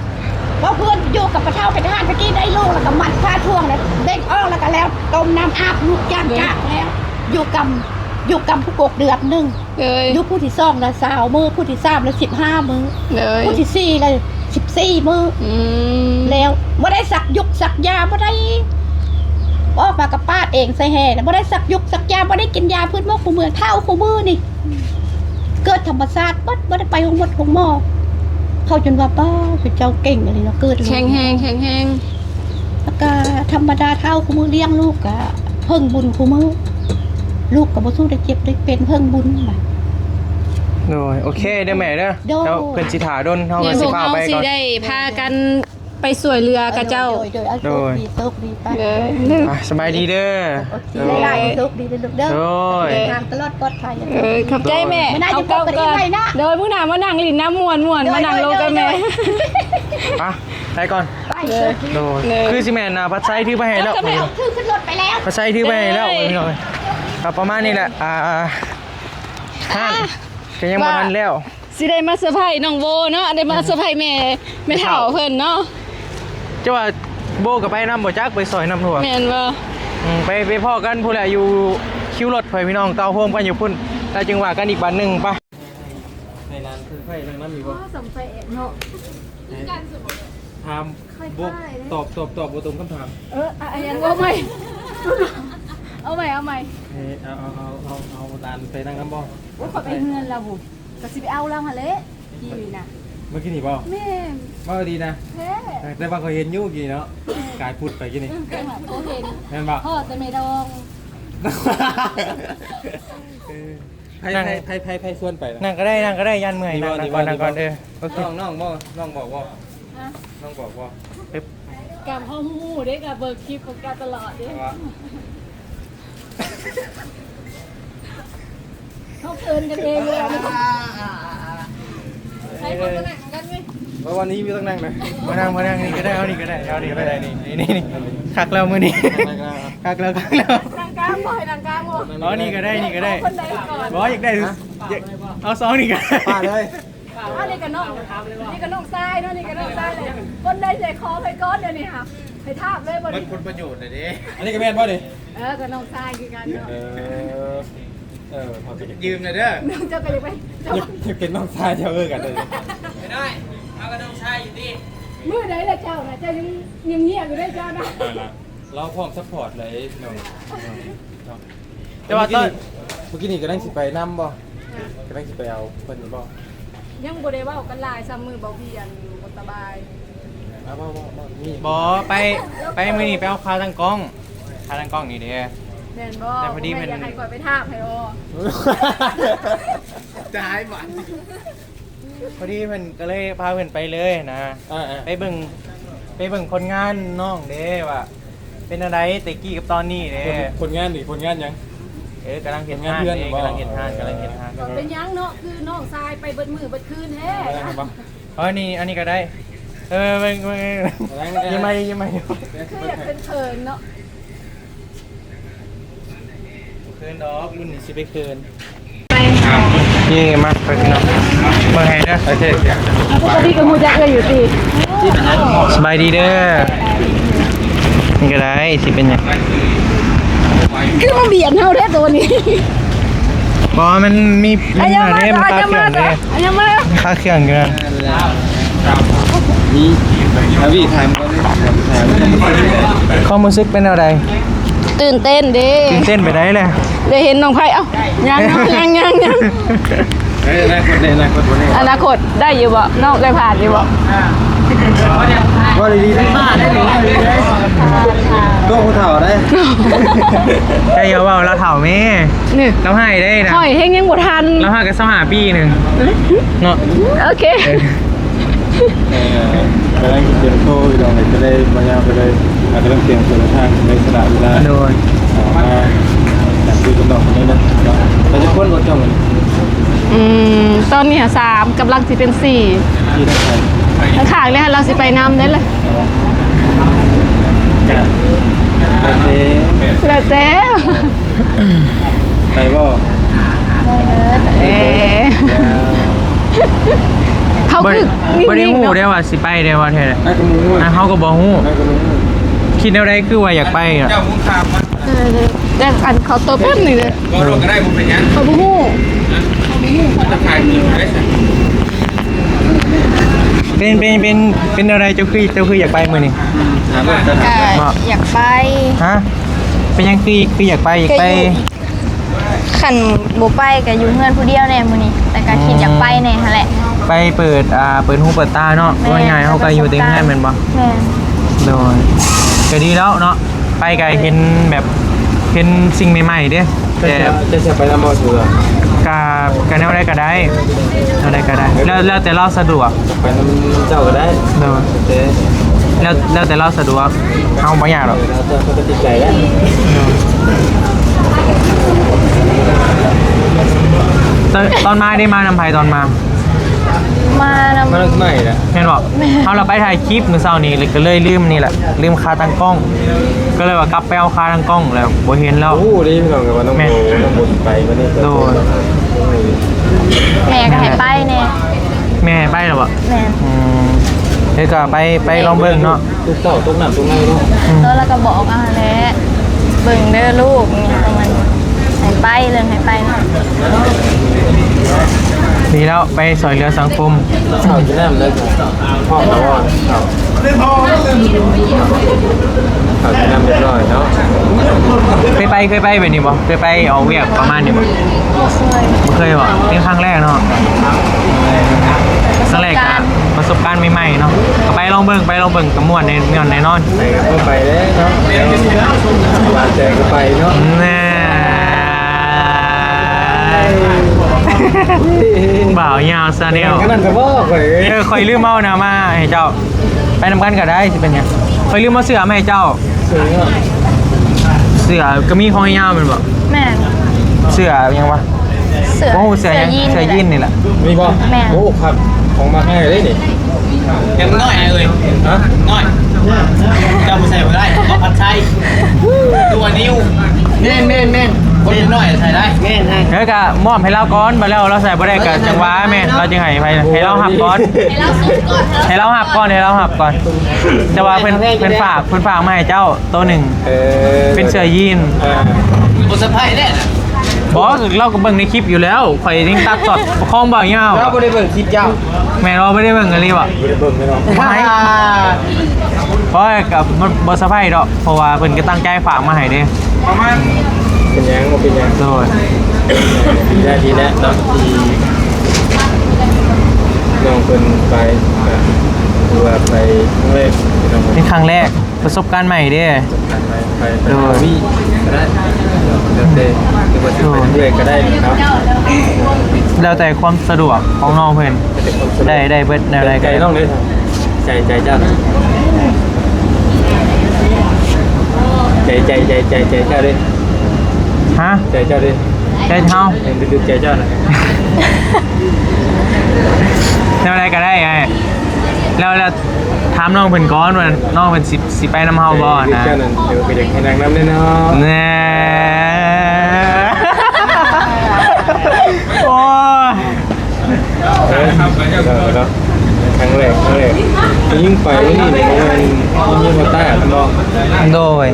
ເວົ້າເພື່ອນຢູ່ກັບປະເຖົ້າເປັນທະຫານຕະກີ້ ໄດ້ລູກແລ້ວກໍມັດຜ້າຖ່ວງ ແລ້ວເບັ່ງອອກ ແລ້ວກໍແລ້ວ ຕົ້ມນ້ຳອາບລູກ ຈ້າງຈາກແລ້ວ ຢູ່ກຳ ຢູ່ກຳຜູ້ກົກເດືອນໜຶ່ງ ເອີຍ ຢູ່ຜູ້ທີສອງລະຊາວມື້ ຜູ້ທີສາມລະສິບຫ້າມື້ ເອີຍ ຜູ້ທີສີ່ລະສິບສີ່ມື້ ອືມ ແລ້ວບໍ່ໄດ້ສັກຢຸກສັກຢາ ບໍ່ໄດ້ ອອກມາກໍປາດເອງໃສ່ແຮ່ ບໍ່ໄດ້ສັກຢຸກສັກຢາ ບໍ່ໄດ້ກິນຢາພື້ນໝົກພື້ນເມືອງ ເຖົ້າຄູ່ມື້ນີ້ ເກີດທຳມະຊາດເບິດ ບໍ່ໄດ້ໄປໂຮງໝົດໂຮງໝໍ ເຂົາຈົນວ່າ ປ້າ ເຈົ້າເກັ່ງອີ່ຫຼີເນາະ ເກີດແຂງແຮງ ແຂງແຮງ ແລ້ວກະທຳມະດາ ເຖົ້າຄູ່ມື້ລ້ຽງລູກກະເພິ່ງບຸນຄູ່ມື້ ລູກກະບໍ່ສູ້ໄດ້ເຈັບໄດ້ເປັນ ເພິ່ງບຸນ ໂດຍ ໂອເຄເດີແມ່ເດີ ໂດຍ ແລ້ວເພິ່ນຊິຖ້າດົນ ເຮົາກໍຊິພາໄປກ່ອນ ແມ່ນ ພວກເຮົາຊິໄດ້ພາກັນ ໄປຊ່ວຍເຫຼືອຂະເຈົ້າ ໂດຍ ໂດຍ ໂດຍ ໂຊກດີ ໂຊກດີ ໄປ ເດີ ອ່ະ ສະບາຍດີເດີ ໂອເຄ ຫຼາຍໆ ໂຊກດີເດີລູກເດີ ໂດຍ ເດີນທາງຕະຫຼອດປອດໄພ ເອີ ຂອບໃຈແມ່ ເຮົາເຂົ້າກ່ອນ ໂດຍ ມື້ໜ້າມານັ່ງຫຼິ້ນນຳມ່ວນໆ ໂດຍ ມານັ່ງລົມກັບແມ່ ໂດຍ ໄປ ໄປກ່ອນ ໄປ ໂດຍ ໂດຍ ໂດຍ ຄືຊິແມ່ນ ອ່າ ພັດໄຊຖືໄປໃຫ້ແລ້ວ ເອົາ ຖືຂຶ້ນລົດໄປແລ້ວ ພັດໄຊຖືໄປໃຫ້ແລ້ວ ເອີຍ ພີ່ນ້ອງ ກໍປະມານນີ້ແຫຼະ ອ່າ ອ່າ ກໍຍັງບໍ່ທັນແລ້ວ ຊິໄດ້ມາເຊີໄພນ້ອງໂບເນາະ ໄດ້ມາເຊີໄພແມ່ ແມ່ເຖົ້າເພິ່ນເນາະ ເຈົ້າວ່າໂບກໍໄປນຳບໍ່ຈັກ ໄປຊ່ອຍນ້ຳຖ້ວມ ແມ່ນບໍ່ ອືມ ໄປ ໄປພໍ້ກັນພຸ້ນແຫຼະ ຢູ່ຄິວລົດຂ້ອຍ ພີ່ນ້ອງ ຕໍ່ໂຮມກັນຢູ່ພຸ້ນ ແລ້ວຈຶ່ງວ່າກັນອີກບາດໜຶ່ງ ໄປ ໃຫ້ຫຼານເຊີໄພນັ່ງນຳຢູ່ບໍ່ ອໍ ສຳໄປເນາະ ຄືກັນ ຖາມ ບໍ່ ຕອບ ຕອບ ຕອບບໍ່ຕົງຄຳຖາມ ເອີ ອາ ອາ ຍັງ ເວົ້າໃໝ່ ເອົາໃໝ່ ເອົາໃໝ່ ເອີ ເອົາ ເອົາ ເອົາ ເອົາ ເອົາຫຼານໄປນັ່ງນຳບໍ່ ໂອ້ຍ ຂ້ອຍໄປເຮືອນລາວພຸ້ນ ກໍຊິໄປເອົາລາວຫັ້ນແຫຼະ ກີ້ນີ້ນະ ເມື່ອກີ້ນີ້ບໍ່ ແມ່ນ ເວົ້າດີນະ ແທ້ ແຕ່ວ່າຂ້ອຍເຫັນຢູ່ກີ້ເນາະ ກາຍພຸດໄປກີ້ນີ້ ເອີ ກໍເຫັນ ແມ່ນບໍ່ ພໍ້ແຕ່ແມ່ດອງ ເອີ ໃຜ ໃຜ ໃຜ ໃຜ ໃຜຊວນໄປນະ ນັ່ງກໍໄດ້ ນັ່ງກໍໄດ້ ຢ້ານເມື່ອຍ ນັ່ງ ນັ່ງກ່ອນ ນັ່ງກ່ອນ ເອີ ໂອເຄ ນ້ອງ ນ້ອງບໍ່ ນ້ອງບອກບໍ່ ຮະ ນ້ອງບອກບໍ່ ກຳເຮົາຮູ້ເດ້ ກະເບິ່ງຄລິບຂອງເຈົ້າຕະຫຼອດເດ້ ເຮົາເຂີນກັນເອງເລີຍ ໃຊ້ຄົນຕະແໜ່ງກັນເວີຍ ເພາະວ່ານີ້ມີຕຳແໜ່ງນະ ມານັ່ງ ມານັ່ງນີ້ກໍໄດ້ ເອົານີ້ກໍໄດ້ ເອົານີ້ກໍໄດ້ ນີ້ ນີ້ ນີ້ ຄັກແລ້ວມື້ນີ້ ຄັກແລ້ວ ຄັກແລ້ວ ນັ່ງກາງບໍ່ ໃຫ້ນັ່ງກາງບໍ່ ອໍ ນີ້ກໍໄດ້ ນີ້ກໍໄດ້ ຄົນໃດກ່ອນ ບໍ່ ຢາກໄດ້ ຢາກ ເອົາສອງນີ້ກໍໄດ້ ປາເລີຍ ອັນນີ້ກໍນ້ອງ ນີ້ກໍນ້ອງຊາຍເນາະ ນີ້ກໍນ້ອງຊາຍເລີຍ ຄົນໃດໃຈຄໍໃຜກ່ອນດຽວນີ້ຫາ ໃຫ້ຖາມເລີຍບໍ່ນີ້ ມັນຜົນປະໂຫຍດແຫຼະເດ້ ອັນນີ້ກໍແມ່ນບໍ່ນີ້ ເອີ ກໍນ້ອງຊາຍຄືກັນເນາະ ເອີ ເອີ ຂໍຢືມແດ່ເດີ ນ້ອງເຈົ້າກໍຢາກໄປ ຢາກ ຢາກເປັນນ້ອງຊາຍເຈົ້າຄືກັນເດີ ໄອ້ນ້ອຍ ເຮົາກໍນ້ອງຊາຍຢູ່ຕິ ມື້ໃດລະເຈົ້ານະ ເຈົ້າຍັງ ຍັງງຽບຢູ່ເດ້ເຈົ້ານະ ລາວພ້ອມຊັບພອດເລີຍເນາະ ເນາະ ແຕ່ວ່າຕອນ ເມື່ອກີ້ນີ້ ເມື່ອກີ້ນີ້ກຳລັງຊິໄປນຳບໍ່? ຮະ? ກຳລັງຊິໄປເອົາເພິ່ນຢູ່ບໍ່? ຍັງບໍ່ໄດ້ເວົ້າກັນຫຼາຍ ຊ່ຳມື້ເບົາວຽນບໍ່ສະບາຍ ເອົາ ເວົ້າ ເວົ້າ ເວົ້າ ມີ ບໍ່ ໄປ ໄປມື້ນີ້ໄປເອົາຂາຕັ້ງກ້ອງ ຂາຕັ້ງກ້ອງນີ້ເດ້ ແມ່ນບໍ່? ແຕ່ພໍດີເພິ່ນ ແມ່ນຢາກໃຫ້ຂ້ອຍໄປຖາມໃຫ້ບໍ່? ຕາຍບາດນີ້ ພໍດີເພິ່ນກໍເລີຍພາເພິ່ນໄປເລີຍນະ ເອີໆ ໄປເບິ່ງ ໄປເບິ່ງຜົນງານນ້ອງເດ້ວ່າເປັນແນວໃດແຕ່ກີ້ກັບຕອນນີ້ເດ້ ຜົນ ຜົນງານນີ້ ຜົນງານຫຍັງ? ເອີ ກຳລັງເຮັດ ຜົນງານເຮືອນເດ້ ບໍ່? ກຳລັງເຮັດຮ້ານ ກຳລັງເຮັດຮ້ານ ເປັນຫຍັງເນາະ ຄືນ້ອງຊາຍໄປເບິດມື້ເບິດຄືນແທ້ ເອີ ນີ້ ອັນນີ້ກໍໄດ້ ເອີ ເບິ່ງ ເບິ່ງ ເບິ່ງ ຍິ້ມໃໝ່ ຍິ້ມໃໝ່ ຄືຢາກເຂີນໆເນາະ. ບໍ່ເຂີນດອກ ລຸ້ນນີ້ຊິໄປເຂີນ ນີ້ມາ ໄປພີ່ນ້ອງ ເບິ່ງໃຫ້ເດີ ໂອເຄ ປົກກະຕິກໍຮູ້ຈັກເອື້ອຍຢູ່ຕິ ສະບາຍດີເດີ ນີ້ກໍໄດ້ ຊິເປັນຫຍັງ ຄືມາບຽດເຮົາແທ້ໂຕນີ້ ບໍ່ ມັນມີ ມັນ ອັນຍັງມາ ເດ້ ມັນຄາເຄື່ອງເດ້ ອັນຍັງມາ ຄາເຄື່ອງຢູ່ນັ້ນ ມີ ທາວີຖາມກ່ອນ ຖາມ ຄວາມຮູ້ສຶກເປັນແນວໃດ? ຕື່ນເຕັ້ນເດ້ ຕື່ນເຕັ້ນໄປໃດແຫຼະ? ໄດ້ເຫັນນ້ອງໄພ ເອົ້າ ຍັງ ຍັງ ຍັງ ຍັງ ເອີ ອະນາຄົດເດ້ ອະນາຄົດບໍ່ແນ່ ອະນາຄົດໄດ້ຢູ່ບໍ່? ນ້ອງເຄີຍຜ່ານຢູ່ບໍ່? ເວົ້າດີໆ ໂຕຜູ້ເຖົ້າໄດ໋ ເຈົ້າຢ່າເວົ້າລາວເຖົ້າແມ້ ນີ້ ລາວໃຫ້ໄດ້ນະ ຂ້ອຍແຮງຍັງບໍ່ທັນ ລາວຫາກະຊາວຫ້າປີໜຶ່ງເນາະ ໂອເຄ ເອີ ເອີ ກຳລັງເຕຣີຍມໂຕພີ່ນ້ອງ ກະເລີຍບໍ່ຍາວ ກະເລີຍ ອາດຈະຕ້ອງຕຽມໂຕເດີນທາງໃນສະຫຼະເວລາ ໂດຍ ເອົາມາ ຢາກຄຸຍກັບນ້ອງຄົນນີ້ເນາະ ໄປຈັກຄົນບໍ່ເຈົ້າມື້ນີ້? ອືມ ຕອນນີ້ຫາສາມ ກຳລັງຊິເປັນສີ່ ສີ່ທາງໃຜ? ທາງຂ້າງເລີຍ ລາວຊິໄປນຳເດ້ລະ ແລ້ວແຕ່ ແລ້ວແຕ່ ໄປບໍ່? ເອີ ເຂົາຄື ບໍ່ໄດ້ ບໍ່ໄດ້ຮູ້ເດ້ວ່າຊິໄປເດ້ວ່າແທ້ ໄປກັບໝູ່ ອ່ະ ເຮົາກໍບໍ່ຮູ້ ໄປກັບໝູ່ ຄິດແນວໃດຄືວ່າຢາກໄປອະ? ເອີ ແຕ່ອັນເຂົາຕົວແປັບນີ້ເດ້ ບໍ່ລົງກໍໄດ້ ບໍ່ເປັນຫຍັງ ຂ້ອຍບໍ່ຮູ້ ເປັນ ເປັນ ເປັນ ເປັນແນວໃດ ເຈົ້າຄື ເຈົ້າຄືຢາກໄປມື້ນີ້? ກະ ບໍ່ ຢາກໄປ ຮະ? ເປັນຫຍັງຄື ຄືຢາກໄປ ຢາກໄປ ກະຢູ່ ຄັນບໍ່ໄປກະຢູ່ເຮືອນຜູ້ດຽວແດ່ມື້ນີ້ ແຕ່ກະຄິດຢາກໄປແດ່ຫັ້ນແຫຼະ ໄປເປີດ ອ່າ ເປີດຫູເປີດຕາເນາະ ແມ່ນ ເວົ້າງ່າຍໆ ເຮົາກະຢູ່ແຕ່ເຮືອນແມ່ນບໍ່? ແມ່ນ ໂດຍ ກະດີແລ້ວເນາະ ໄປກະເຫັນແບບ ເຫັນສິ່ງໃໝ່ໆເດ້ ແຕ່ ແຕ່ ແຕ່ຊິໄປນຳບໍ່? ກະ ກະແນວໃດກະໄດ້ ແນວໃດກະໄດ້ ແລ້ວ ແລ້ວແຕ່ລາວສະດວກ ໄປນຳເຈົ້າກໍໄດ້ ໂດຍ ແຕ່ ແລ້ວ ແລ້ວແຕ່ລາວສະດວກ ເຮົາບໍ່ຍາກດອກ ເອີ ເຈົ້າກໍຕິດໃຈແລ້ວ ໂດຍ ຕອນ ຕອນມາໄດ້ມານຳໃຜຕອນມາ? ມານຳ ມານຳໃໝ່ລະ ແມ່ນບໍ່? ແມ່ນ ເຮົາລະໄປຖ່າຍຄລິບມື້ເຊົ້ານີ້ ກະເລີຍລືມນີ້ແຫຼະ ລືມຄາຕັ້ງກ້ອງ ກະເລີຍວ່າກັບໄປເອົາຄາຕັ້ງກ້ອງແລ້ວ ບໍ່ເຫັນແລ້ວ ໂອ້ ດີພີ່ນ້ອງ ກະວ່ານ້ອງ ແມ່ນ ໂບ ນ້ອງໂບຊິໄປມື້ນີ້ ໂດຍ ແມ່ກໍໃຫ້ໄປແດ່ ແມ່ໃຫ້ໄປແລ້ວບໍ່? ແມ່ນ ອືມ ເອີ ກະໄປ ໄປລອງເບິ່ງເນາະ ຕົກເຕົ້າຕົກນ້ຳຕົກໃນເນາະ ອືມ ແລ້ວລະກະບອກເອົາຫັ້ນແຫຼະ ເບິ່ງເດີລູກ ນີ້ ໃຫ້ໄປ ເລື່ອງໃຫ້ໄປ ດີແລ້ວ ໄປຊ່ອຍເຫຼືອສັງຄົມ ເຂົ້າກິນນ້ຳເລີຍ ພ້ອມແລ້ວບໍ່? ເຂົ້າ ເຂົ້າກິນນ້ຳຮຽບຮ້ອຍເນາະ ເຄີຍໄປ ເຄີຍໄປແບບນີ້ບໍ່? ເຄີຍໄປອອກວຽກປະມານນີ້ບໍ່? ບໍ່ເຄີຍ ບໍ່ເຄີຍບໍ່? ເປັນຄັ້ງແລກເນາະ ຄັ້ງແລກ ປະສົບການ ປະສົບການໃໝ່ໆເນາະ ກະໄປລອງເບິ່ງ ໄປລອງເບິ່ງ ກະມ່ວນແນ່ ມ່ວນແນ່ນອນ ໄປກະໄປແລ້ວເນາະ ບາດແຕກກະໄປເນາະ ແນ່ ບ່າວຍາວ Channel ຂະໜາດກະບອກຂ້ອຍ ເອີ ຂ້ອຍລືມເອົານະມາໃຫ້ເຈົ້າ ໄປນຳກັນກະໄດ້ ຊິເປັນຫຍັງ ຂ້ອຍລືມເອົາເສື້ອມາໃຫ້ເຈົ້າ ເສື້ອ ເສື້ອກະມີຂອງຍາວແມ່ນບໍ່? ແມ່ນ ເສື້ອຫຍັງວະ? ເສື້ອ ໂອ້ ເສື້ອຫຍັງ? ເສື້ອ ເສື້ອ ເສື້ອ ເສື້ອ ຢີນນີ້ແຫຼະ ມີບໍ່? ແມ່ນ ໂອ້ ຄັກ ຂອງມັກໃຫ້ເລີຍນີ້ ແຕ່ມັນນ້ອຍເອີຍ ຮະ? ນ້ອຍ ເຈົ້າບໍ່ໃສ່ບໍ່ໄດ້ ເອົາຜັດໄທ ຕົວນິ້ວ ແມ່ນໆໆ ຄົນນ້ອຍໃສ່ໄດ້ ແມ່ນ ເອີ ກະມອບໃຫ້ລາວກ່ອນ ບາດແລ້ວລາວໃສ່ບໍ່ໄດ້ກະຈັ່ງວ່າແມ່ນ ລາວຈຶ່ງໃຫ້ໃຜ ໃຫ້ລາວຮັບກ່ອນ ໃຫ້ລາວຮັບກ່ອນ ໃຫ້ລາວຮັບກ່ອນ ແຕ່ວ່າເພິ່ນ ເພິ່ນຝາກ ເພິ່ນຝາກມາໃຫ້ເຈົ້າໂຕໜຶ່ງ ເອີ ເປັນເສື້ອຢີນ ເອີ ບໍ່ເຊີໄພເດ້ ບໍ່ ລາວກະເບິ່ງໃນຄລິບຢູ່ແລ້ວ ຂ້ອຍຍິງຕັດຊັອດປະຄອງບ່າວຍາວ ລາວບໍ່ໄດ້ເບິ່ງຄລິບເຈົ້າ ແມ່ນບໍ່? ບໍ່ໄດ້ເບິ່ງອີ່ຫຼີບໍ່? ບໍ່ໄດ້ເບິ່ງແນ່ນອນ ບໍ່ໃຫ້ ໂອ້ຍ ກະບໍ່ ບໍ່ເຊີໄພດອກ ເພາະວ່າເພິ່ນກະຕັ້ງໃຈຝາກມາໃຫ້ເດ້ ປະມານ ເປັນຫຍັງ ບໍ່ເປັນຫຍັງ ໂດຍ ດີແລ້ວ ດີແລ້ວເນາະ ທີ່ນ້ອງເພິ່ນໄປ ກະຖືວ່າໄປຄັ້ງແລກ ເປັນຄັ້ງແລກ ປະສົບການໃໝ່ເດ້ ປະສົບການໃໝ່ ໄປ ໂດຍ ທາວີກະໄດ້ ແລ້ວແຕ່ ຫຼືວ່າຊິໄປເລື້ອຍກະໄດ້ເນາະ ແລ້ວແຕ່ຄວາມສະດວກຂອງນ້ອງເພິ່ນ ແລ້ວແຕ່ຄວາມສະດວກ ໄດ້ ໄດ້ເບິດແນວໃດກະໄດ້ ໃຈນ້ອງເດ້ ໃຈ ໃຈເຈົ້າ ໃຈ ໃຈ ໃຈ ໃຈ ໃຈເຈົ້າເດ້ ຮະ? ໃຈເຈົ້າເດ້ ໃຈເຮົາ ເຫັນຖືກໃຈເຈົ້ານະ ແນວໃດກະໄດ້ອ້າຍ ແລ້ວ ແລ້ວ ຖາມນ້ອງເພິ່ນກ່ອນວ່ານ້ອງເພິ່ນຊິ ຊິໄປນຳເຮົາບໍ່ນະ ເຈົ້ານັ້ນ ເອີ ກະຢາກໃຫ້ນັ່ງນຳແນ່ເນາະ ແນ່ ໂອ້ຍ ເອີ ເນາະ ຄັ້ງແລກ ຄັ້ງແລກ ຍິງໄປມື້ນີ້ບໍ່ແມ່ນຍິງມາຕາຍເນາະ ໂດຍ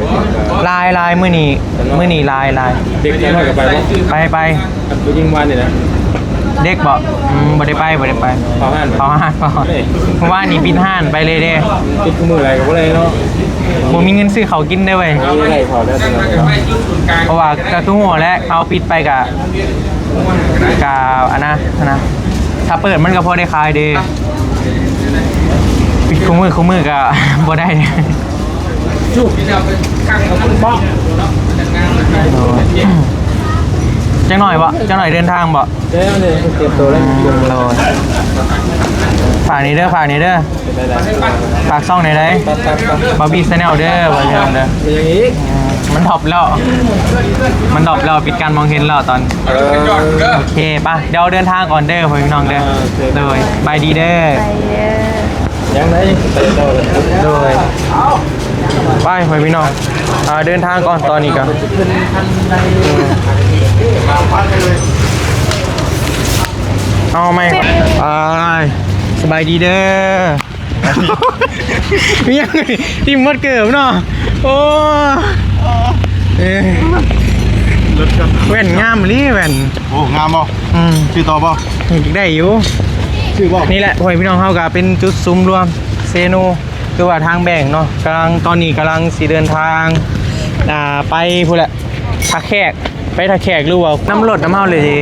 ຫຼາຍ ຫຼາຍ ມື້ນີ້ ມື້ນີ້ຫຼາຍ ຫຼາຍ ເດັກນ້ອຍກະໄປບໍ່? ໄປ ໄປ ຜູ້ຍິງວານນີ້ນະ ເດັກບໍ່? ອືມ ບໍ່ໄດ້ໄປ ບໍ່ໄດ້ໄປ ເຂົ້າຮ້ານ ເຂົ້າຮ້ານ ເຂົ້າຮ້ານ. ເອີ ມື້ວານນີ້ປິດຮ້ານໄປເລີຍເດ້. ປິດມື້ໃດກໍບໍ່ໄດ້ເນາະ ບໍ່ມີເງິນຊື້ເຂົ້າກິນເດ້ເວີຍ. ບໍ່ໄດ້ເຂົ້າແລ້ວ ເພາະວ່າກໍຄືຮູ້ແຫຼະ ເຂົາປິດໄປກະ ກະອັນນະ ອັນນະ ຖ້າເປີດມັນກໍພໍໄດ້ຂາຍເດ້. ປິດຄູ່ມື້ ຄູ່ມື້ກໍບໍ່ໄດ້. ຈັກໜ້ອຍບໍ່? ຈັກໜ້ອຍເດີນທາງບໍ່? ແລ້ວນີ້ ຕຽມໂຕແລ້ວ. ອືມ ໂດຍ ຝາກນີ້ເດີ ຝາກນີ້ເດີ ຝາກຊ່ອງແດ່ໃດ໋. ບາບີແຊນແນວເດີ ບາບີແຊນແນວເດີ. ມີຫຍັງອີກ? ອືມ ມັນດຣອບແລ້ວ ມັນດຣອບແລ້ວ ປິດການມອງເຫັນແລ້ວຕອນ. ເອີ ໂອເຄ ໄປ ດຽວເດີນທາງກ່ອນເດີ ພໍ່ແມ່ພີ່ນ້ອງເດີ. ອ່າ ໂອເຄ ໂດຍ ບາຍດີເດີ. ໄປເດີ. ຍັງໄດ້ ໄປຕໍ່ເລີຍ. ໂດຍ ໄປ ພໍ່ແມ່ພີ່ນ້ອງ ອ່າ ເດີນທາງກ່ອນຕອນນີ້ກໍ ເອົາໃໝ່. ອ້າຍ ສະບາຍດີເດີ. ມີຫຍັງ ທີມໝົດເກີບເນາະ. ໂອ້ ເອີ ລົດກັບ ແວ່ນງາມອີ່ຫຼີແວ່ນ. ໂອ້ ງາມບໍ່? ອືມ ຊື້ຕໍ່ບໍ່? ຢາກໄດ້ຢູ່ ຊື້ບໍ່? ນີ້ແຫຼະ ພໍ່ແມ່ພີ່ນ້ອງ ເຮົາກໍເປັນຈຸດສຸມລວມເຊໂນ ຄືວ່າທາງແບ່ງເນາະ ກຳລັງ ຕອນນີ້ກຳລັງຊິເດີນທາງ ອ່າ ໄປພຸ້ນແຫຼະ ທ່າແຂກ ໄປທ່າແຂກ ຫຼືວ່ານຳລົດນຳເຮົາເລີຍເດ້.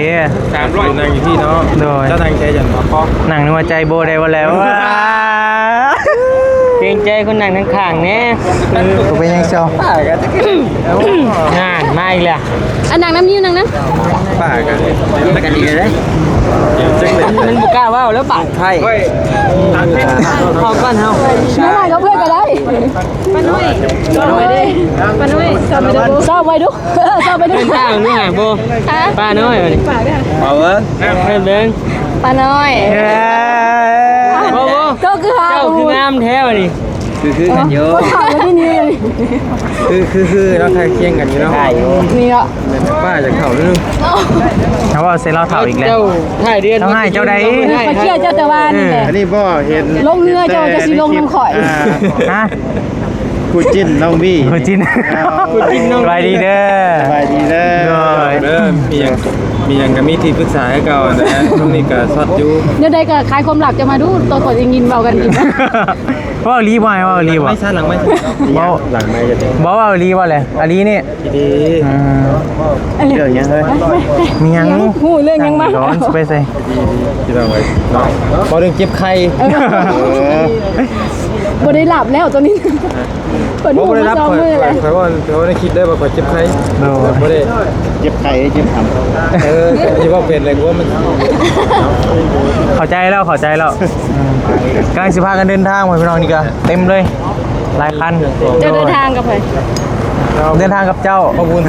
ສາມຮ້ອຍ ນັ່ງຢູ່ພີ້ເນາະ. ໂດຍ ເຈົ້ານັ່ງໃຈຈັ່ງພໍ ນັ່ງໃນຫົວໃຈບໍ່ໄດ້ວ່າແລ້ວ. ເກງໃຈຄົນນັ່ງທາງຂ້າງແດ່. ບໍ່ເປັນຫຍັງຊອກ ງານມາອີກແລ້ວ. ອັນນັ່ງນຳ ຍິ້ວນັ່ງນຳ ປາກະ ປາກະດີເດ້. ມັນບໍ່ກ້າເວົ້າແລ້ວປາກໄທ. ເຂົ້າກ່ອນເຮົາ ນ້ອຍໆ ກັບເພື່ອນກໍໄດ້. ປ້ານ້ອຍ ປ້ານ້ອຍເດ້ ປ້ານ້ອຍ ຊອບໄວ້ດູ ຊອບໄວ້ດູ ເອີ້ນປ້າໜ້ອຍບໍ່? ຮະ? ປ້ານ້ອຍ ປ້າເອີ້ນ ເອີ້ນເບິ່ງ ປ້ານ້ອຍ. ເອີ ບໍ່ ບໍ່ ໂຕຄືຫາ ເຈົ້າຄືງາມແທ້ວະນີ້. ຄື ຄືກັນຢູ່ ເອີ ບໍ່ເຂົ້າກັນນີ້ ຄື ຄື ຄືເນາະ ໃກ້ຄຽງກັນຢູ່ເນາະ ຄ້າຍຢູ່ ນີ້ເນາະ. ປ້າຢາກເຖົ້າໜຶ່ງ ເຮົາເວົ້າໃສ່ລາວເຖົ້າອີກແລ້ວ. ເຈົ້າຖ່າຍເດືອນ ເຈົ້າໃຫ້ເຈົ້າໃດ ຂ້ອຍເຊື່ອເຈົ້າແຕ່ວ່ານີ້ແຫຼະ. ອັນນີ້ບໍ່ເຫັນ ລົງເຮືອເຈົ້າຈະຊິລົງນຳຂ້ອຍ. ອ່າ ຮະ? ຄູ່ຈິ້ນນ້ອງບີ ຄູ່ຈິ້ນ ຄູ່ຈິ້ນນ້ອງ ສະບາຍດີເດີ ສະບາຍດີເດີ. ໂດຍ ເດີ ມີຫຍັງ ມີຫຍັງກໍມີທີ່ປຶກສາໃຫ້ເກົ່ານະ. ຊ່ວງນີ້ກໍຊັອດຢູ່ ແນວໃດກໍຂາຍຄວາມລັບຈະມາດູ ຕອນຂ້ອຍໄດ້ຍິນເວົ້າກັນອີກ. ເວົ້າອີ່ຫຼີບໍ່? ເວົ້າອີ່ຫຼີບໍ່? ຫຼັງໄມ ຫຼັງໄມ ບໍ່ ຫຼັງໄມ ບໍ່ ເວົ້າອີ່ຫຼີບໍ່ແຫຼະ? ອີ່ຫຼີນີ້ ອີ່ຫຼີ ອືມ ເລື່ອງຫຍັງເອີຍ? ມີຫຍັງ? ຮູ້ເລື່ອງຫຍັງມາ? ໄປໃສ? ພີ່ນ້ອງເອີຍ ເວົ້າເລື່ອງເຈັບໄຂ້. ເອີ ບໍ່ໄດ້ຫຼັບແລ້ວຕອນນີ້ ເພິ່ນຮູ້ມາສອງມື້ແລ້ວ. ຂ້ອຍ ຂ້ອຍເວົ້າ ຂ້ອຍເວົ້າໃນຄລິບໄດ້ວ່າຂ້ອຍເຈັບໄຂ້. ໂດຍ ບໍ່ໄດ້ ເຈັບໄຂ້ ເຈັບຫຳ. ເອີ ຊິເວົ້າເປັນແຫຼະ ກວ່າມັນ ເຂົ້າໃຈແລ້ວ ເຂົ້າໃຈແລ້ວ. ອືມ ກຳລັງຊິພາກັນເດີນທາງ ພີ່ນ້ອງ ນີ້ກໍເຕັມເລີຍ ຫຼາຍຄັນ. ເຈົ້າເດີນທາງກັບໃຜ? ເດີນທາງກັບເຈົ້າ. ບໍ່ບຸນ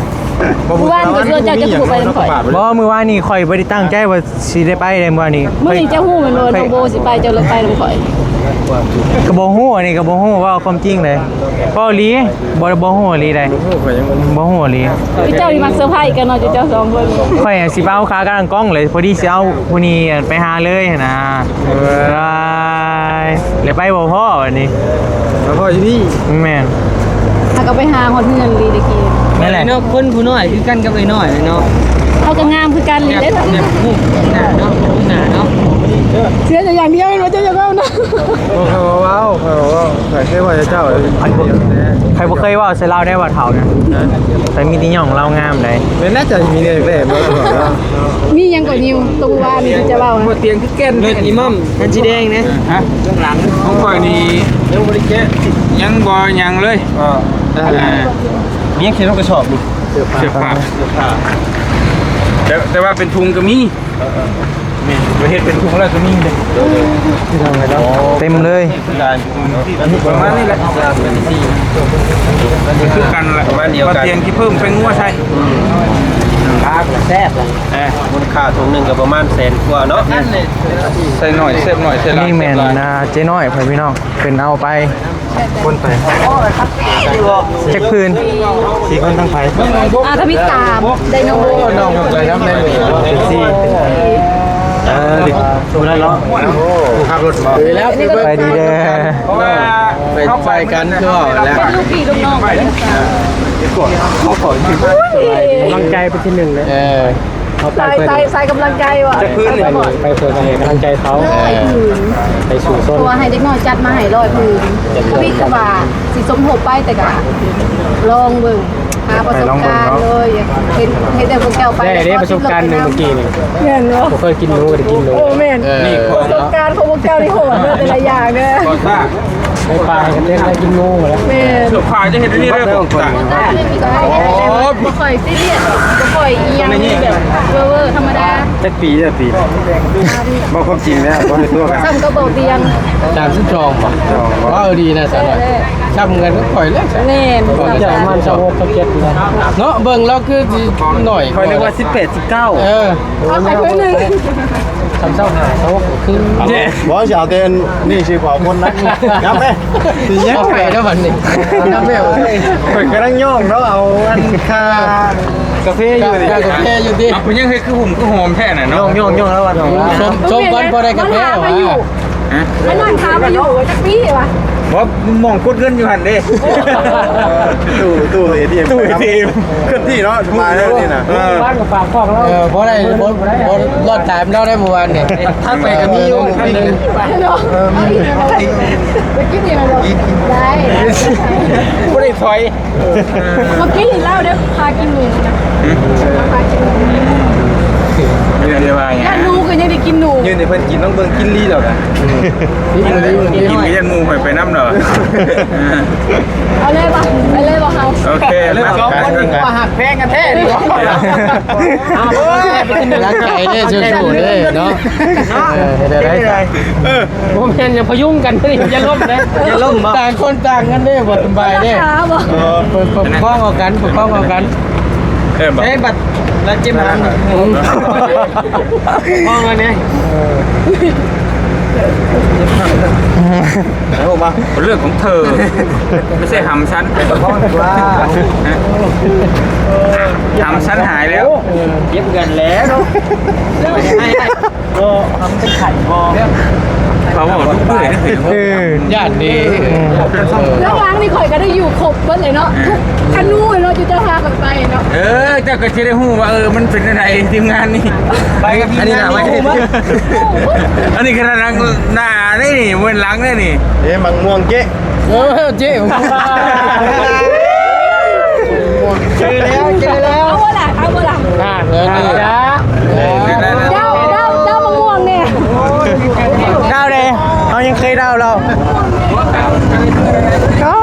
ບໍ່ບຸນ ມື້ວານນີ້ກໍຊວນເຈົ້າຈະຄືໄປນຳຂ້ອຍ. ບໍ່ ມື້ວານນີ້ຂ້ອຍບໍ່ໄດ້ຕັ້ງໃຈວ່າຊິໄດ້ໄປເດ້ ມື້ວານນີ້. ມື້ນີ້ເຈົ້າຮູ້ແມ່ນບໍ່ ນ້ອງໂບຊິໄປ ເຈົ້າເລີຍໄປນຳຂ້ອຍ? ກໍບໍ່ຮູ້ ອັນນີ້ກໍບໍ່ຮູ້ ເວົ້າຄວາມຈິງເດ້ ເວົ້າອີ່ຫຼີ. ບໍ່ ບໍ່ຮູ້ອີ່ຫຼີໃດ ບໍ່ຮູ້ ຂ້ອຍຍັງບໍ່ຮູ້ ບໍ່ຮູ້ອີ່ຫຼີ. ເຈົ້ານີ້ມັກເຊີໄພກັນເນາະ ເຈົ້າສອງຄົນ. ຂ້ອຍຊິໄປເອົາຂາກາງກ້ອງເລີຍ ພໍດີຊິເອົາຜູ້ນີ້ໄປຫາເລີຍຫັ້ນນະ. ເອີ ໄປ ແລ້ວໄປບໍ່ພໍບັດນີ້ ມາພໍຢູ່ນີ້. ແມ່ນ ຫາກໍໄປຫາຮອດເຮືອນລີຕະກີ້. ນັ້ນແຫຼະເນາະ ຄົນຜູ້ນ້ອຍຄືກັນກັບໄອ້ນ້ອຍເນາະ ເຮົາກໍງາມຄືກັນນີ້ເດ້. ແບບຮູບໜ້າເນາະ ຮູບໜ້າເນາະ. ເສຍແຕ່ຢ່າງດຽວ ເຫັນວ່າເຈົ້າຢາກເວົ້ານະ. ເຂົາເວົ້າ ເຂົາເວົ້າ ຂ້ອຍເຄີຍເວົ້າໃສ່ເຈົ້າ ໃຜບໍ່ ໃຜບໍ່ເຄີຍເວົ້າໃສ່ລາວໄດ້ວ່າເຖົ້ານະ. ຮະ? ແຕ່ມີແຕ່ຍ້ອງລາວງາມໃດ. ແມ່ນແລ້ວ ເຈົ້າມີແນວແບບບໍ່? ມີຫຍັງກໍນິວ ຕົງວ່າມີທີ່ຈະເວົ້າ ບໍ່ຕຽງຄືແກ່ນ ລົດອີ່ໝ້ອມຄັນສີແດງນະ. ຮະ? ຂ້າງຫຼັງຂອງຂ້ອຍນີ້ຍັງບໍ່ຫຍັງເລີຍ. ເອີ ເອີ ມີຫຍັງເຂັນລົງກະສອບຢູ່? ເສື້ອຜ້າ ເສື້ອຜ້າ ເສື້ອຜ້າ ແຕ່ ແຕ່ວ່າເປັນຖົງກໍມີ. ເອີ ເອີ ແມ່ນ ໄປເຮັດເປັນທຸງແລ້ວກໍມີເດ້. ໂດຍ ໂດຍ ເຕັມເລີຍ. ປະມານນີ້ແຫຼະ ຄືກັນແຫຼະ ປະມານດຽວກັນ. ຕຽງທີ່ເພີ່ມແປ້ງງົວໃສ່ ອືມ ຄາບແຊບລະ. ເອີ ມູນຄ່າຖົງໜຶ່ງກໍປະມານແສນກວ່າເນາະ. ໃສ່ໜ້ອຍແຊບໜ້ອຍ ໃສ່ຫຼາຍ ນີ້ແມ່ນ ແຊບຫຼາຍ. ອ່າ ເຈ້ນ້ອຍ ພໍ່ແມ່ພີ່ນ້ອງ ເພິ່ນເອົາໄປ ຄົນໄປ ຈັກຜື່ນ ສີ່ຄົນ ທັງໃຜ? ອ່າ ທຳອິດຕາມ ໄດໂນ ນ້ອງໄປນຳໄດ້ ເປັນສີ່. ເອີ ຜູ້ນັ້ນເນາະ ຜູ້ຂັບລົດບໍ່? ໄປດີເດີ ເພາະວ່າໄປຊ່ອຍກັນ ຄືວ່າແຫຼະ ເປັນລູກພີ່ລູກນ້ອງກັນ. ກຳລັງໃຈເປັນທີໜຶ່ງເລີຍ. ເອີ ເຮົາໄປເພື່ອ ສາຍ ສາຍກຳລັງໃຈວ່າ ຈັກພື້ນນີ້ ໄປເພື່ອໃຫ້ກຳລັງໃຈເຂົາ ຮ້ອຍຜືນ ໄປສູ້ຊົນ ເພາະວ່າໃຫ້ເດັກນ້ອຍຈັດມາໃຫ້ຮ້ອຍຜືນ ທຳອິດຄືວ່າຊິສົມທົບໄປ ແຕ່ກະລອງເບິ່ງ ຫາປະສົບການ ໄປລອງເບິ່ງເນາະ ໂດຍ ເຫັນ ເຫັນແຕ່ພວກເຈົ້າໄປ ໄດ້ເດ້ປະສົບການໜຶ່ງມື້ກີ້ນີ້ ແມ່ນບໍ່? ບໍ່ເຄີຍກິນໜູກໍໄດ້ກິນໜູ ໂອ້ ແມ່ນ ເອີ ປະສົບການຂອງພວກເຈົ້ານີ້ໂຫດເດີ້ ແຕ່ລະຢ່າງເດີ້ ໄປປ່າໃຫ້ກັນເດ້ ໄດ້ກິນງູແລ້ວ ແມ່ນ ເສືອຜ້າຈະເຮັດອັນນີ້ເດີ ບໍ່ຄ່ອຍຊີຣຽສ ບໍ່ຄ່ອຍອີ່ຫຍັງແບບເວີໆ ທຳມະດາ ຈັກປີ ຈັກປີ ເວົ້າຄວາມຈິງແລ້ວ ບໍ່ໄດ້ຕົວະກັນ ສ່ຳກັບເບົາຕຽງ ສາມສິບສອງ ບໍ່? ເວົ້າດີນະ ສາວນ້ອຍ ສ່ຳກັນກັບຂ້ອຍແລ້ວ ແມ່ນ ປະມານຊາວຫົກ ຊາວເຈັດນີ້ແຫຼະ ເນາະ ເບິ່ງແລ້ວຄືຊິໜ້ອຍ ຂ້ອຍນຶກວ່າສິບແປດ ສິບເກົ້າ ເອີ ເອົາໄປເທື່ອໜຶ່ງ ຊາວຫ້າ ຊາວຫົກ ຄື ບໍ່ ຊິເອົາແຕ່ອັນນີ້ຊິເອົາຄົນນັ້ນ ຍັບໄປ ຊິຍັບໄປແລ້ວບັດນີ້ ຍັບແລ້ວ ຂ້ອຍກຳລັງຍ້ອງເນາະ ເອົາອັນຄ່າກາເຟຢູ່ນີ້ ຄ່າກາເຟຢູ່ຕິ ເອົາ ເປັນຫຍັງເຮັດຄືຫຸ້ມຄືຫອມແທ້ນະເນາະ ຍ້ອງໆໆ ແລ້ວບັດນີ້ ຊົມ ຊົມກ່ອນ ພໍໄດ້ກາເຟ ມາຖາມວ່າຢູ່ ມານັ່ງຖາມວ່າຢູ່ຈັກປີວະ ບໍ່ ໝ່ອງກົດເງິນຢູ່ຫັ້ນເດ້ ຕູ້ ຕູ້ເອທີເອັມ ຕູ້ເອທີເອັມ ເຄື່ອນທີ່ເນາະ ສະບາຍເລີຍນີ້ນະ ເອີ ບ້ານກໍຝາກຂອງລາວ ເອີ ບໍ່ໄດ້ ບໍ່ ບໍ່ລອດຕາມລາວໄດ້ມື້ວານນີ້ ທັກໄປກໍມີຢູ່ ເອີ ເອີ ມີ ໄດ້ ບໍ່ໄດ້ຖອຍ ເມື່ອກີ້ນີ້ລາວໄດ້ພາກິນໝູນະ ພາກິນໝູ ເພິ່ນວ່າຫຍັງ ຢ້ານໜູກໍຍັງໄດ້ກິນໜູ ຢືນໃຫ້ເພິ່ນກິນ ຕ້ອງເບິ່ງກິນລີ້ແລ້ວນະ ກິນກໍຢ້ານໝູ່ຂ້ອຍໄປນຳດອກ ເອົາເລີຍບໍ່ ໄປເລີຍບໍ່ເຮົາ ໂອເຄ ເລີຍ ສອງຄົນນີ້ວ່າຮັກແພງກັນແທ້ນີ້ ເອົາ ກຳລັງໃຈເດ້ ສູ້ໆເດ້ເນາະ ເອີ ເຮັດໄດ້ ເອີ ບໍ່ແມ່ນ ຢ່າພະຍຸງກັນເດ້ ຢ່າລົ້ມເດ້ ຢ່າລົ້ມບໍ່ ຕ່າງຄົນຕ່າງກັນເດ້ ບໍ່ສະບາຍເດ້ ເອີ ປະ ປະຄອງເອົາກັນ ປະຄອງເອົາກັນ ເອີ ເອີ ບັດລະເຈັບຫາ ປະຄອງອັນນີ້ ເອີ ເລື່ອງຂອງເທີ ໄມ່ໃຊ່ຫຳຊັ້ນ ປະຄອງວ່າ ຫຳຊັ້ນຫາຍແລ້ວ ເຈັບກັນແລ້ວເນາະ ເອີ ເຂົາເວົ້າທຸກມື້ເດ້ ເອີ ຢ້ານເດ້ ເອີ ຫຼັງໆນີ້ຂ້ອຍກໍໄດ້ຢູ່ຄົບເບິດເລີຍເນາະ ທຸກອານຸເນາະ ເຈົ້າພາຂ້ອຍໄປເນາະ ເອີ ເຈົ້າກໍຊິໄດ້ຮູ້ວ່າ ເອີ ມັນເປັນຈັ່ງໃດທີມງານນີ້ ໄປກັບທີມງານນີ້ ອັນນີ້ຂະໜາດໜ້າເດ້ນີ້ ເບື້ອງຫຼັງເດ້ນີ້ ເອີ ໝາກມ່ວງເຈ ໂອ້ ເຈ ເຈີແລ້ວ ເຈີແລ້ວ ເອົາບໍ່ລະ ເອົາບໍ່ລະ ອ່າ ເອີ ເຈົ້າ ເຈົ້າ ເຈົ້າມະມ່ວງແດ່ ເຈົ້າເດ້ ເຮົາຍັງເຄີຍເດົາລາວ ເອົ້າ